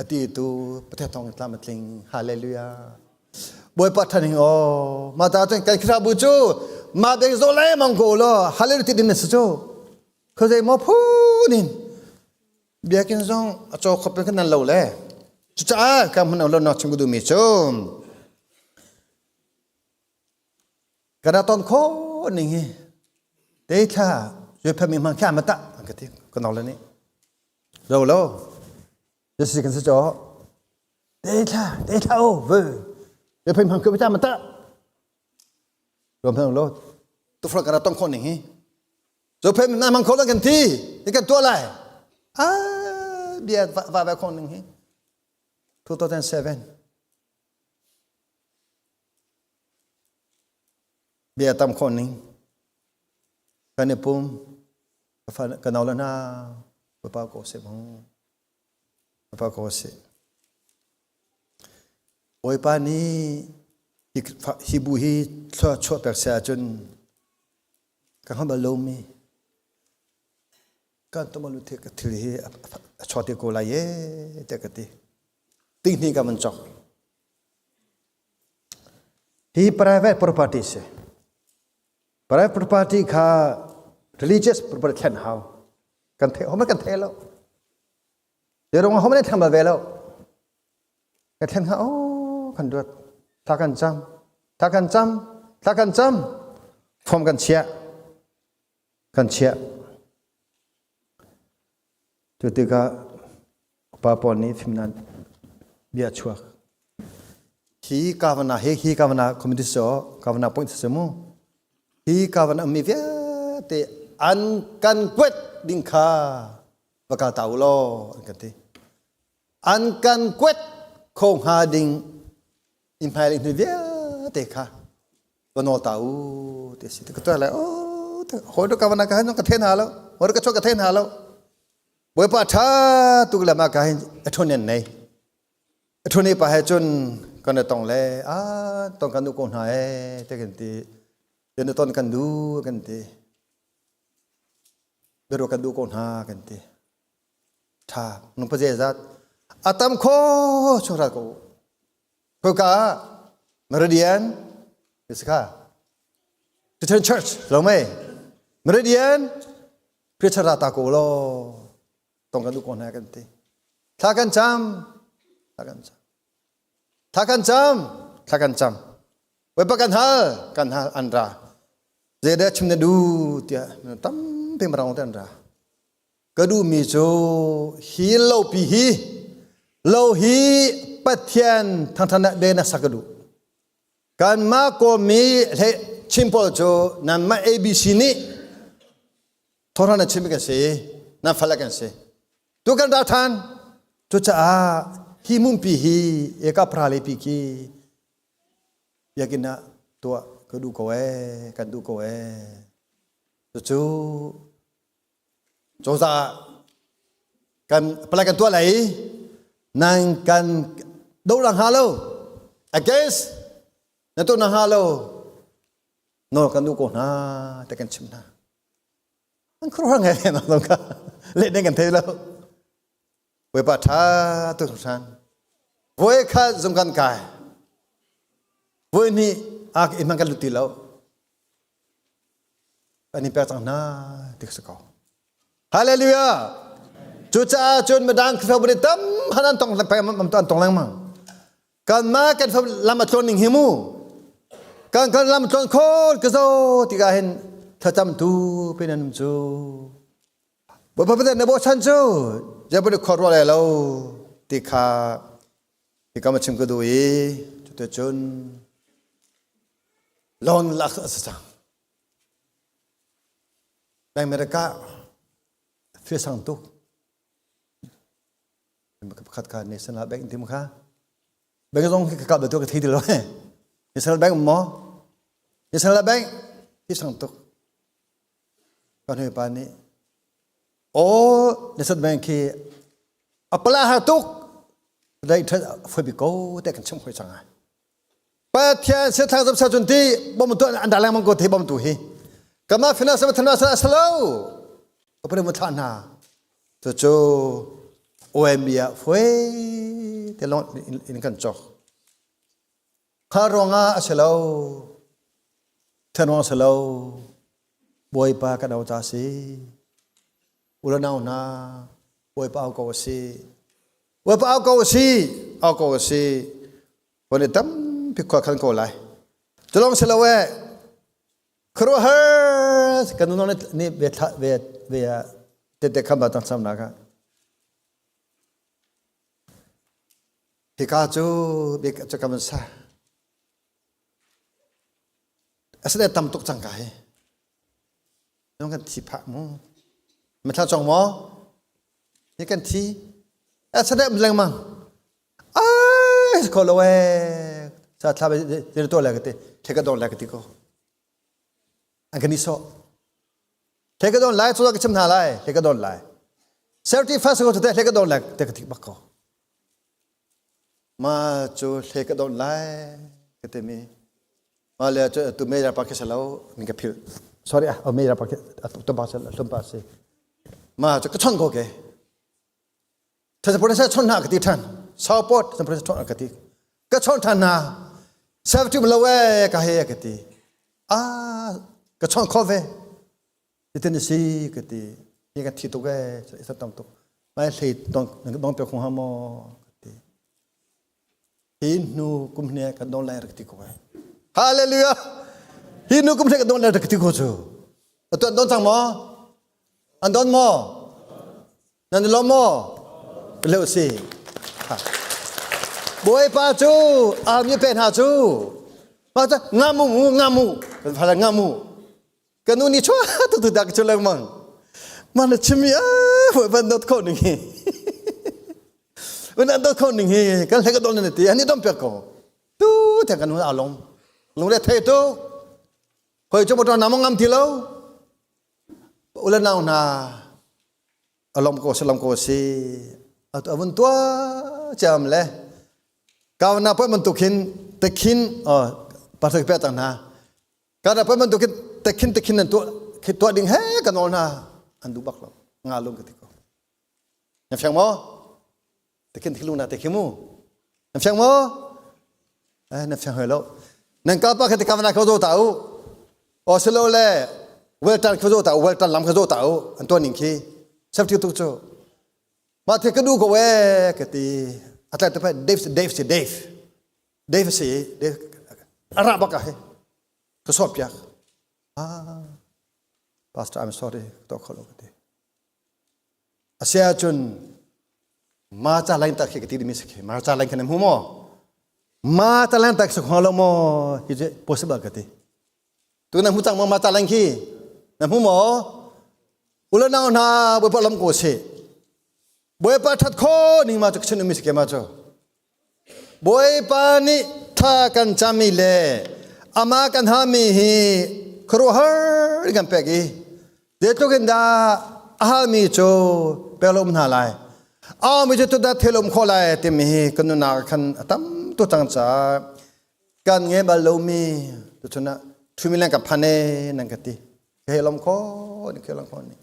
ati tu Pathian thawng tlam a tling hallelujah Bawipa thaning o mata cun kan Khrihfabu cu ma bek zo le mang ko lo hallelujah ti din na si cu khazei mo phu nin. Biakinn zong a caw khop in kan nan lo le. Cucaah ka hmun lo nak chim ka duhmi cu kana ton kho ning hi te thla zui phami hmang kha ma ta ka ti ka nong le ni lo lo si kan si cho te thla te thla o ve zui phami hmang ka ma ta lo phang lo tu fra kana ton kho ning hi zui phami na hmang kho lo kan ti ni kan tua lai a bia va va kho ning hi 2007 Bia tam khawh ning. Kan i pum. Ka nau le hna. Papa ko seh mong. Papa ko seh. Bawipa nih hi bu hi thlua chuah pek seh ahcun ka hngal bal lomi kan tumalu thil hi a chuak te ko lai e tiah ka ti. Tinghni ka man chok. Hi private property si. Private property kha religious property thlen hau. Kan thei hom kan thei lo. Zerong hom ne thlen bal ve lo. Kan thlen ha oh kan duat. Tha kan cam. Tha kan cam. Tha kan cam. Form kan chia. Kan chia. Cu tikah upa pawl nih fimnak bia chuak. Hi kavana hi hi kavana committee so kavana point se mu. Hi kavana mi vialte an kan kuat ding kha va kal ta u law an kan ti. An kan kuat kho hnga ding in hmai le hnu vialte kha va nawl ta u ti si ka tuah lai oh hoi do ka wana ka hin ka then ha lo hoi ka chok ka then ha lo bawipa tha tuk le ma ka hin athun en nei athun pa he chun kan tong le a tong kan nu ko hna e te kan ti ten ton kan du kan ti bero kan du ko hna kan ti tha nung pa je zat atam kho chura ko ko ka Meridian Isaka Christian Church lo mei Meridian Christian rata ko lo tong kan du ko hna kan ti thla kan cam thla kan cam thla kan cam thla kan cam Bawipa kan hal kan hal an ra zeidah chim na du tiah tampi marang te an ra Ka duhmi cu hi lopi hi lo hi Pathian thangthan ah be na sak ka duh. Kanmah Kawlmi hlei Chin pawl cu nanmah ABC nih thawhran na chimmi kan si, nan fale kan si. Tu kan ra ṭhan. Cucaah hi mumpi hi eka pra le pi khi biakinn ah tuah ka duh ko ee, kan duh ko ee. Cucu Cozah kan palai kan tuah lai i nan kan do lang hnga lo against na tuah na hnga lo nawl kan duh ko hna te kan chim hna an khuaruahhar ngai le na ka leh ding kan thei lo Bawipa tha tuk hran voi khat zung kan kai voi hnih ak in kan lut ti lo Kan in pek cang hna ti si ko. Hallelujah! Cucaah cun midang Khrihfabu nih tam han an tong an tong lengmang. Kanmah kan lam a tluan ning hi mu. Kan kan lam tluan khol ka zo tikah hin thlacam tu pin an um cu. Bawipa Pathian na bochan cu Jabal khor ruah lai lo ti kha hika ma chim ka duh i cuticun loan lak a si cang. America thil sang tuk. Pakhat kha National Bank tim kha. Bank zong ka kap tu ka thei ti lo. National Bank maw? National Bank thil sang tuk. Kan hoi pa nih Oh, National Bank khi apala har tuk. Dai that foi bi ko te kan chim hoi chang ai. Pathian se thang sa chun ti bom tu an da lengmang ko the bom tu hi kama fina sa thana sa salo opere mu tha na to cho OMB a foi te long in kan chok kha ronga asalo thanong salo boipa ka dau ta si ulanau na. Bawipa au ko a si. Bawipa au ko a si. Au ko a si. Bawi nih tampi khua khan ko lai. Culong si lo eh. Khuaruahhar kan nunong nih ve thla ve ve tete kham ba tang sam na ka. Hika cu bik cu kam sa. Asine tam tuk cang ka hi. Nung kan thi phah mu. Mithla cong maw? Hi kan thi. Asine lengmang. Ai ko lo e. Sa thla be to le ka ti. The ka don le ka ti ko. An kan i so. The ka don lai chu ka chim hna lai. The ka don lai. Certified ko te the ka don lai te ka ti bak ko. Ma cu hle ka don lai ka ti mi. Ma le cu tu me ra pa khi salo min ka phil. Sorry ah, o me ra pa khi tu ba sal hlum pa si. Ma cu ka chon ko ke. Thasa sa chon na ka ti than. Support thasa chon ka ti. Ka chon than na. Safety lo e ka he ka ti. Ah ka chon kho ve. Titin si ka ti. Hi ka thi tuk e sa tam tuk. Mai hlei dong dong pe khung ha mo ka ti. Hi nu kum hne kan dong lai rak ti ko e. Hallelujah. Hi nu kum hne kan dong lai rak ti ko chu. Atu an don cang maw? An don maw? Nan i lawm maw? Leu si. Bawipa cu armi pe hna cu pa cu ngamu mu ngamu kan phala ngamu kan nu ni chua tu tu dak chu lengmang man chimi a bawipa dot kho ning hi un an dot kho ning hi kan hle ka don ne ti ani dom pek ko tu te kan hun along lung le thei tu hoi chu motor namong ngam ti lo ule nau hna alom ko salam ko si atu avun tua cham le kauna poi man tukhin tekhin pastor pe tang na kana poi man tukhin tekhin tekhin nan tu khi tua ding he kan ol na an du bak lo nga lung ka ti ko na fiang mo tekhin thilu na tekhi mu na fiang mo eh na fiang hoi lo nan ka pa kha te ka na ko zo ta u o silo le well tan kho zo ta well tan lam kho zo ta u an to ning khi safety tu chu ma the ka du ko we ka ti atlai te pa Dave Dave si Dave Dave si Dave ara baka he ka sop piak ah pastor I'm sorry to kholo ka ti Asia cun ma cha lain tak khi ka ti dimi si ma cha lain khan hmu maw ma cha lain tak si khong lo maw hi je possible ka ti tu na hmu cang maw ma cha lain khi na hmu maw ula nau hna bawipa lam ko si bawipa that kho ning ma chu chin mi si ke ma chu Bawipa nih tha kan cami le amah kan hami hi khuaruahhar in kan pek i zeitluk in dah a halmi cu pek lo um hna lai. Aumi cu tudah thil um khawh lai timi hi kan nunnak khan a tam tu cang caah kan ngei bal lomi tuchun ah thumi lang ka phan e nan ka ti. Ka he lom kho ni ke lom kho ni.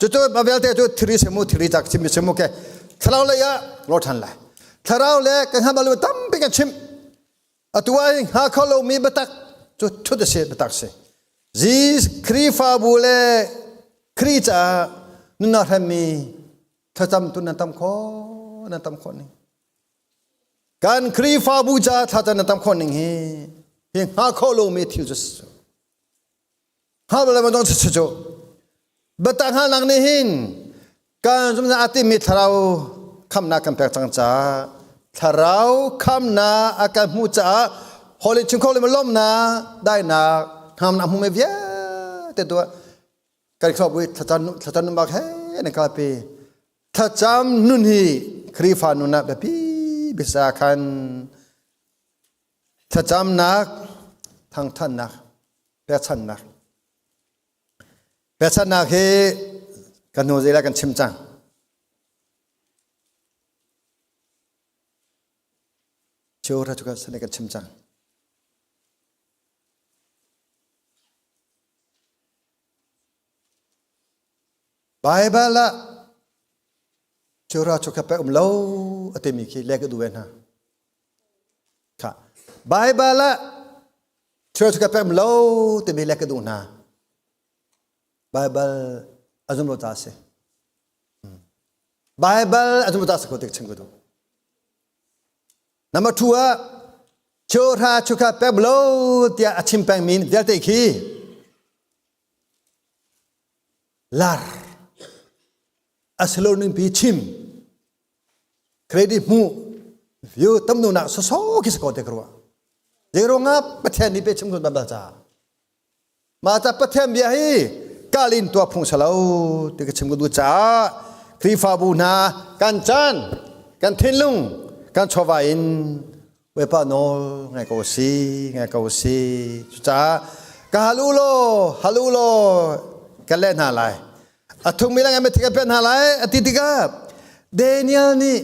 Cucu ma vialte cu thiri semu thiri cak chim semu ke thlarau lei ah lo than lai. Thlarau le kan ha balu tampi kan chim. Atu ai ha kho lo mi batak cu thut a si batak si. Zis Khrihfabu le Khrih caah nunnak hremmi thlacam tu nan tam kho nan tam kho ning. Kan Khrihfabu caah thlacam nan tam kho ning hi hi hnga kho lo mi thil cu Hngal le dong chu chu biatak hngalnak nih hin kan zumhnak a timi thlarau khamnak kan pek cang caah thlarau khamnak a kan hmuh caah holy chung kho le lawmnak dainak hnamnak hmu me vialte tuah kan khrop wi thlacam thlacam nun bak he na kalpi thlacam nun hi Khrihfa nun ah biapi bisa khan thlacamnak thangthannak pekchanhnak pekchanhnak hi kan hnu zei kan chim cang Chiu ra cu kan kan chim cang Baibal ah chiu ra cu ka pe um lo a timi khi le ka duh ve hna Kha Baibal ah church ka pem lo timi le ka duh hna. Baibal a zum lo ca a si. Bible a zum ta sa ko tik chim ko du. Number 2 ah chura chukha pek lo tiah a chim peng min vialte khi lar asilo ning pi chim credit hmu view tam nu nak so khi ko te krua zeronga Pathian ni pe chim kun bam cha ma ta Pathian bia hi kalin tua phung salo ti ka chim ko du cha Khrihfabu hna kan chan kan thinlung kan chawva in Bawipa nawl ngai ko si ngai ko si cucaah ka hal u law hal u law ka leh hna lai a thungmi lang mi ka pek hna lai a ti tikah Daniel nih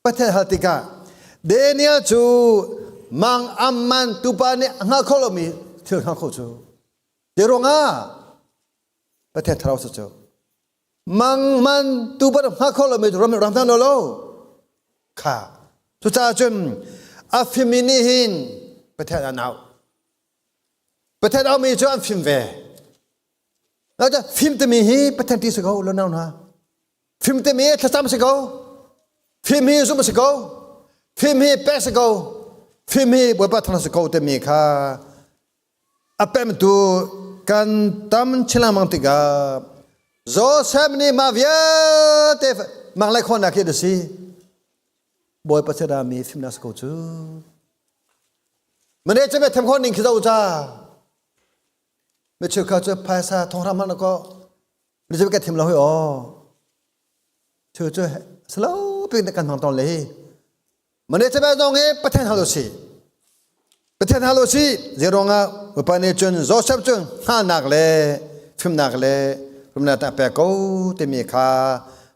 Pathian hal tikah Daniel cu mang amman tupa nih a hngal kho lomi thil hngal kho cu ti ruangah Pathian thlarau cu mang man tu bar hnga kho lomi ram ram hna lo kha cucaah cun a fimmi nih hin Pathian an auh Pathian auhmi cu an fim ve fim timi hi Pathian ti si ko lo nau hna fim timi hi thlacam si ko fim hi zumh si ko fim hi pek si ko fim hi Bawipa thang si ko timi kha A pemtu kan tam chin lengmang tikah Joseph nih mah vialte mang le khawhnak hi a si. Bawipa mi fimnak si ko cu. Mane cu me them khawh ning khi zo ca. Me cheu kha cu phaisa thonghram hman ko. Ni cu ka thim lo hoi o. Cheu cu salo pin kan hmang ton le hi. Mane chabe zong hi Pathian hal si. Pathian hal si. Zeruangah Bawipa nih cun Joseph cu hngalnak le fimnak le rumnak ta pek ko timi kha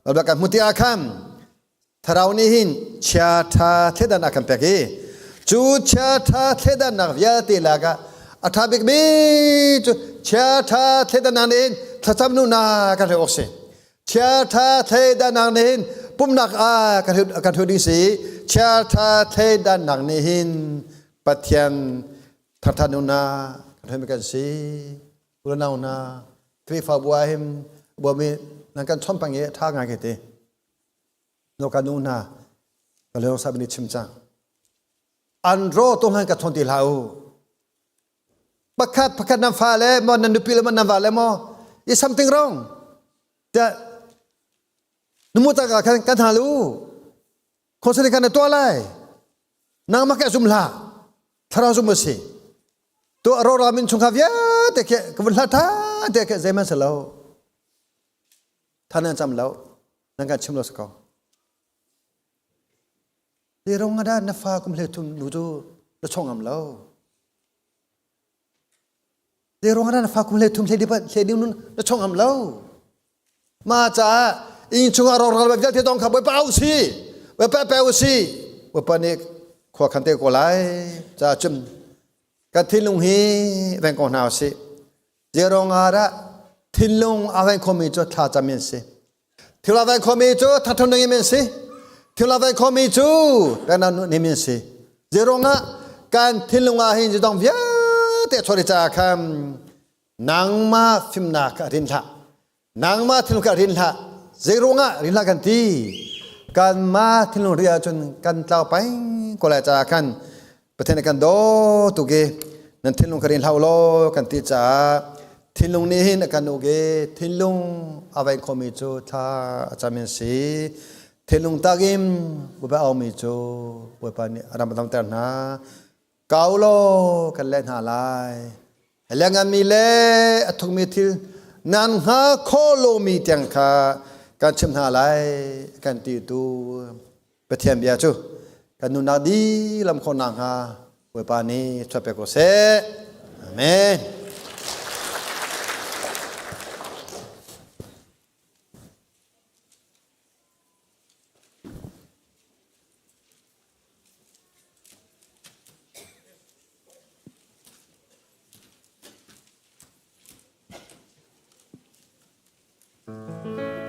Baibal kan hmuh tikah khan Thlarau nih hin chia tha thleidan a kan pek i cu chia tha thleidannak vialte lakah a tha bikmi cu chia tha thleidannak nih hin thlacam nunak kan hreu awk si. Chiatha thleidannak nih hin pumnak ah kan ṭhu ding si. Chiatha thleidannak nih hin Pathian thangṭhat nunnak kan hremi kan si. Unau hna, Khrihfabu ah hin buami nan kan chawnh peng i ṭha ngai ke ti. No ka nu hna, ka leong sa bini chim cang. An ro tu hlan ka chawn ti hlah u. Pakhat pakhat nan fa le maw nan nupi le maw nan va le maw is something wrong. Tiah numu tak ah khan kan hal u. Khosani kan na tuah lai. Nangmah ke zum hlah. Thlarau zum si. Tu ro min chung kha vialte ke ka vun hlat tha te ke zeiman se lo. Than nan cham lo. Nan kan chim lo sa ko. Ti rong ada na fa kum hle thum nu cu na chong ngam lo. Ti rong ada na fa kum hle thum hle di hle ding nun na chong ngam lo. Ma caah inn chungah rawkral vialte dong kha Bawipa au si. Bawipa pe u si. Bawipa nih khua khan te ko lai. Ca cun kan thinlung hi veng ko hna usih. Zeirong ah dah thinlung a veng khomi cu thla cam in si. Thil a veng khomi cu thathun ding in si. Thil a veng khomi cu peknak nim in si. Zeirong ah kan thinlung ah hin zidong vialte chori ca khan nangmah fimnak ka rin hlah. Nangmah thinlung ka rin hlah. Zeiruang ah rin hlah kan ti? Kanmah thinlung ri ahcun kan tlau peng ko lai caah khan Pathian kan daw tuk i nan thinlung ka rin hlah u law kan ti caah thinlung nih hin a kan uk i thinlung a vei khomi cu thla a cam in si. Thinlung takin Bawipa aumi cu Bawipa nih a ram a damter hna. Kau law kan leh hna lai. A liannganmi le a thukmi thil nan hnga khawh lomi tiang kha kan chimh hna lai kan ti tu Pathian bia cu kan nunnak dilam khawh nakhnga Bawipa nih chuah pek ko seh. Amen.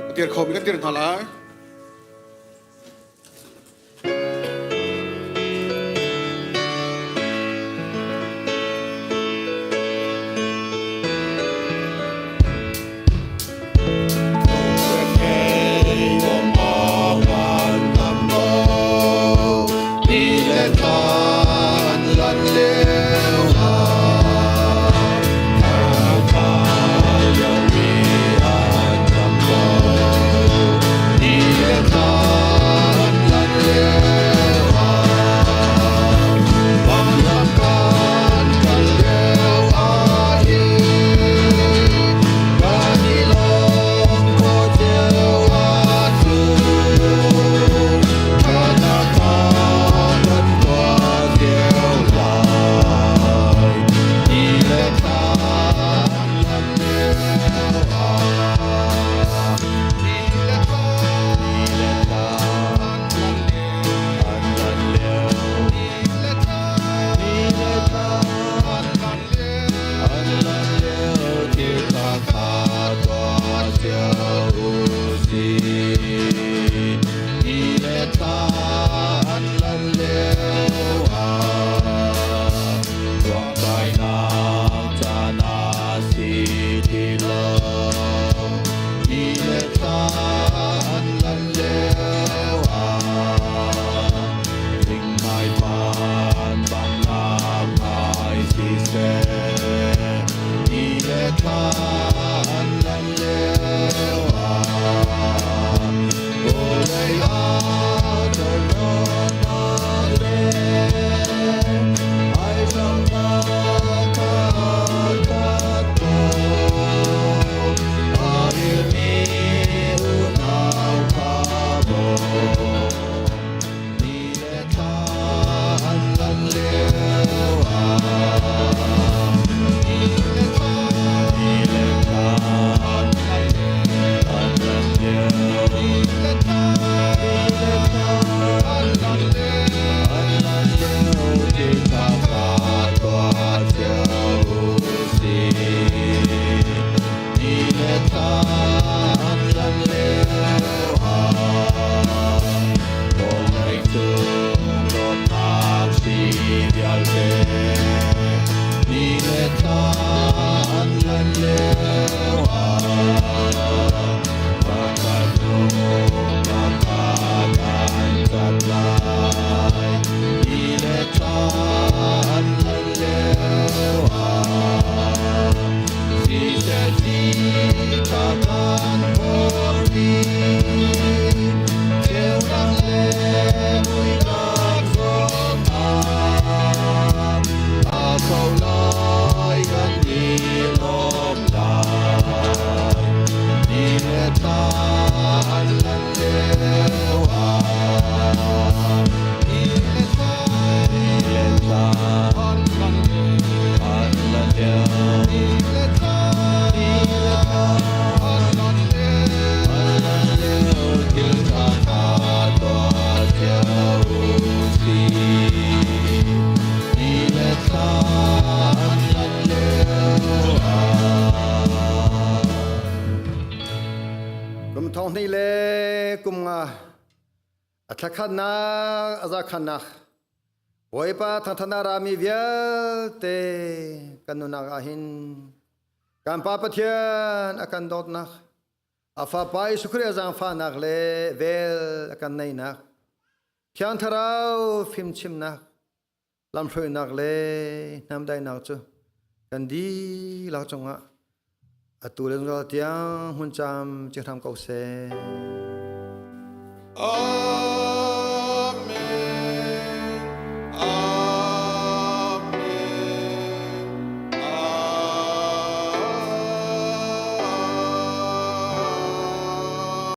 A dir khomi kan dir hna lai. Kum thong hnih le kum nga a thlakhatnak a zakhatnak Bawipa thangthatnak rami vialte kan nunak ah hin kan Pa Pathian a kan dawtnak a Fapa Jesuh Khrih a zaangfahnak le vel a kan neihnak Thiang Thlarau fimchimnak lamhruainak le hnamdainak cu kan dihlak cungah atu le zungzal tiang hmun cam ci hram ko seh. Amen.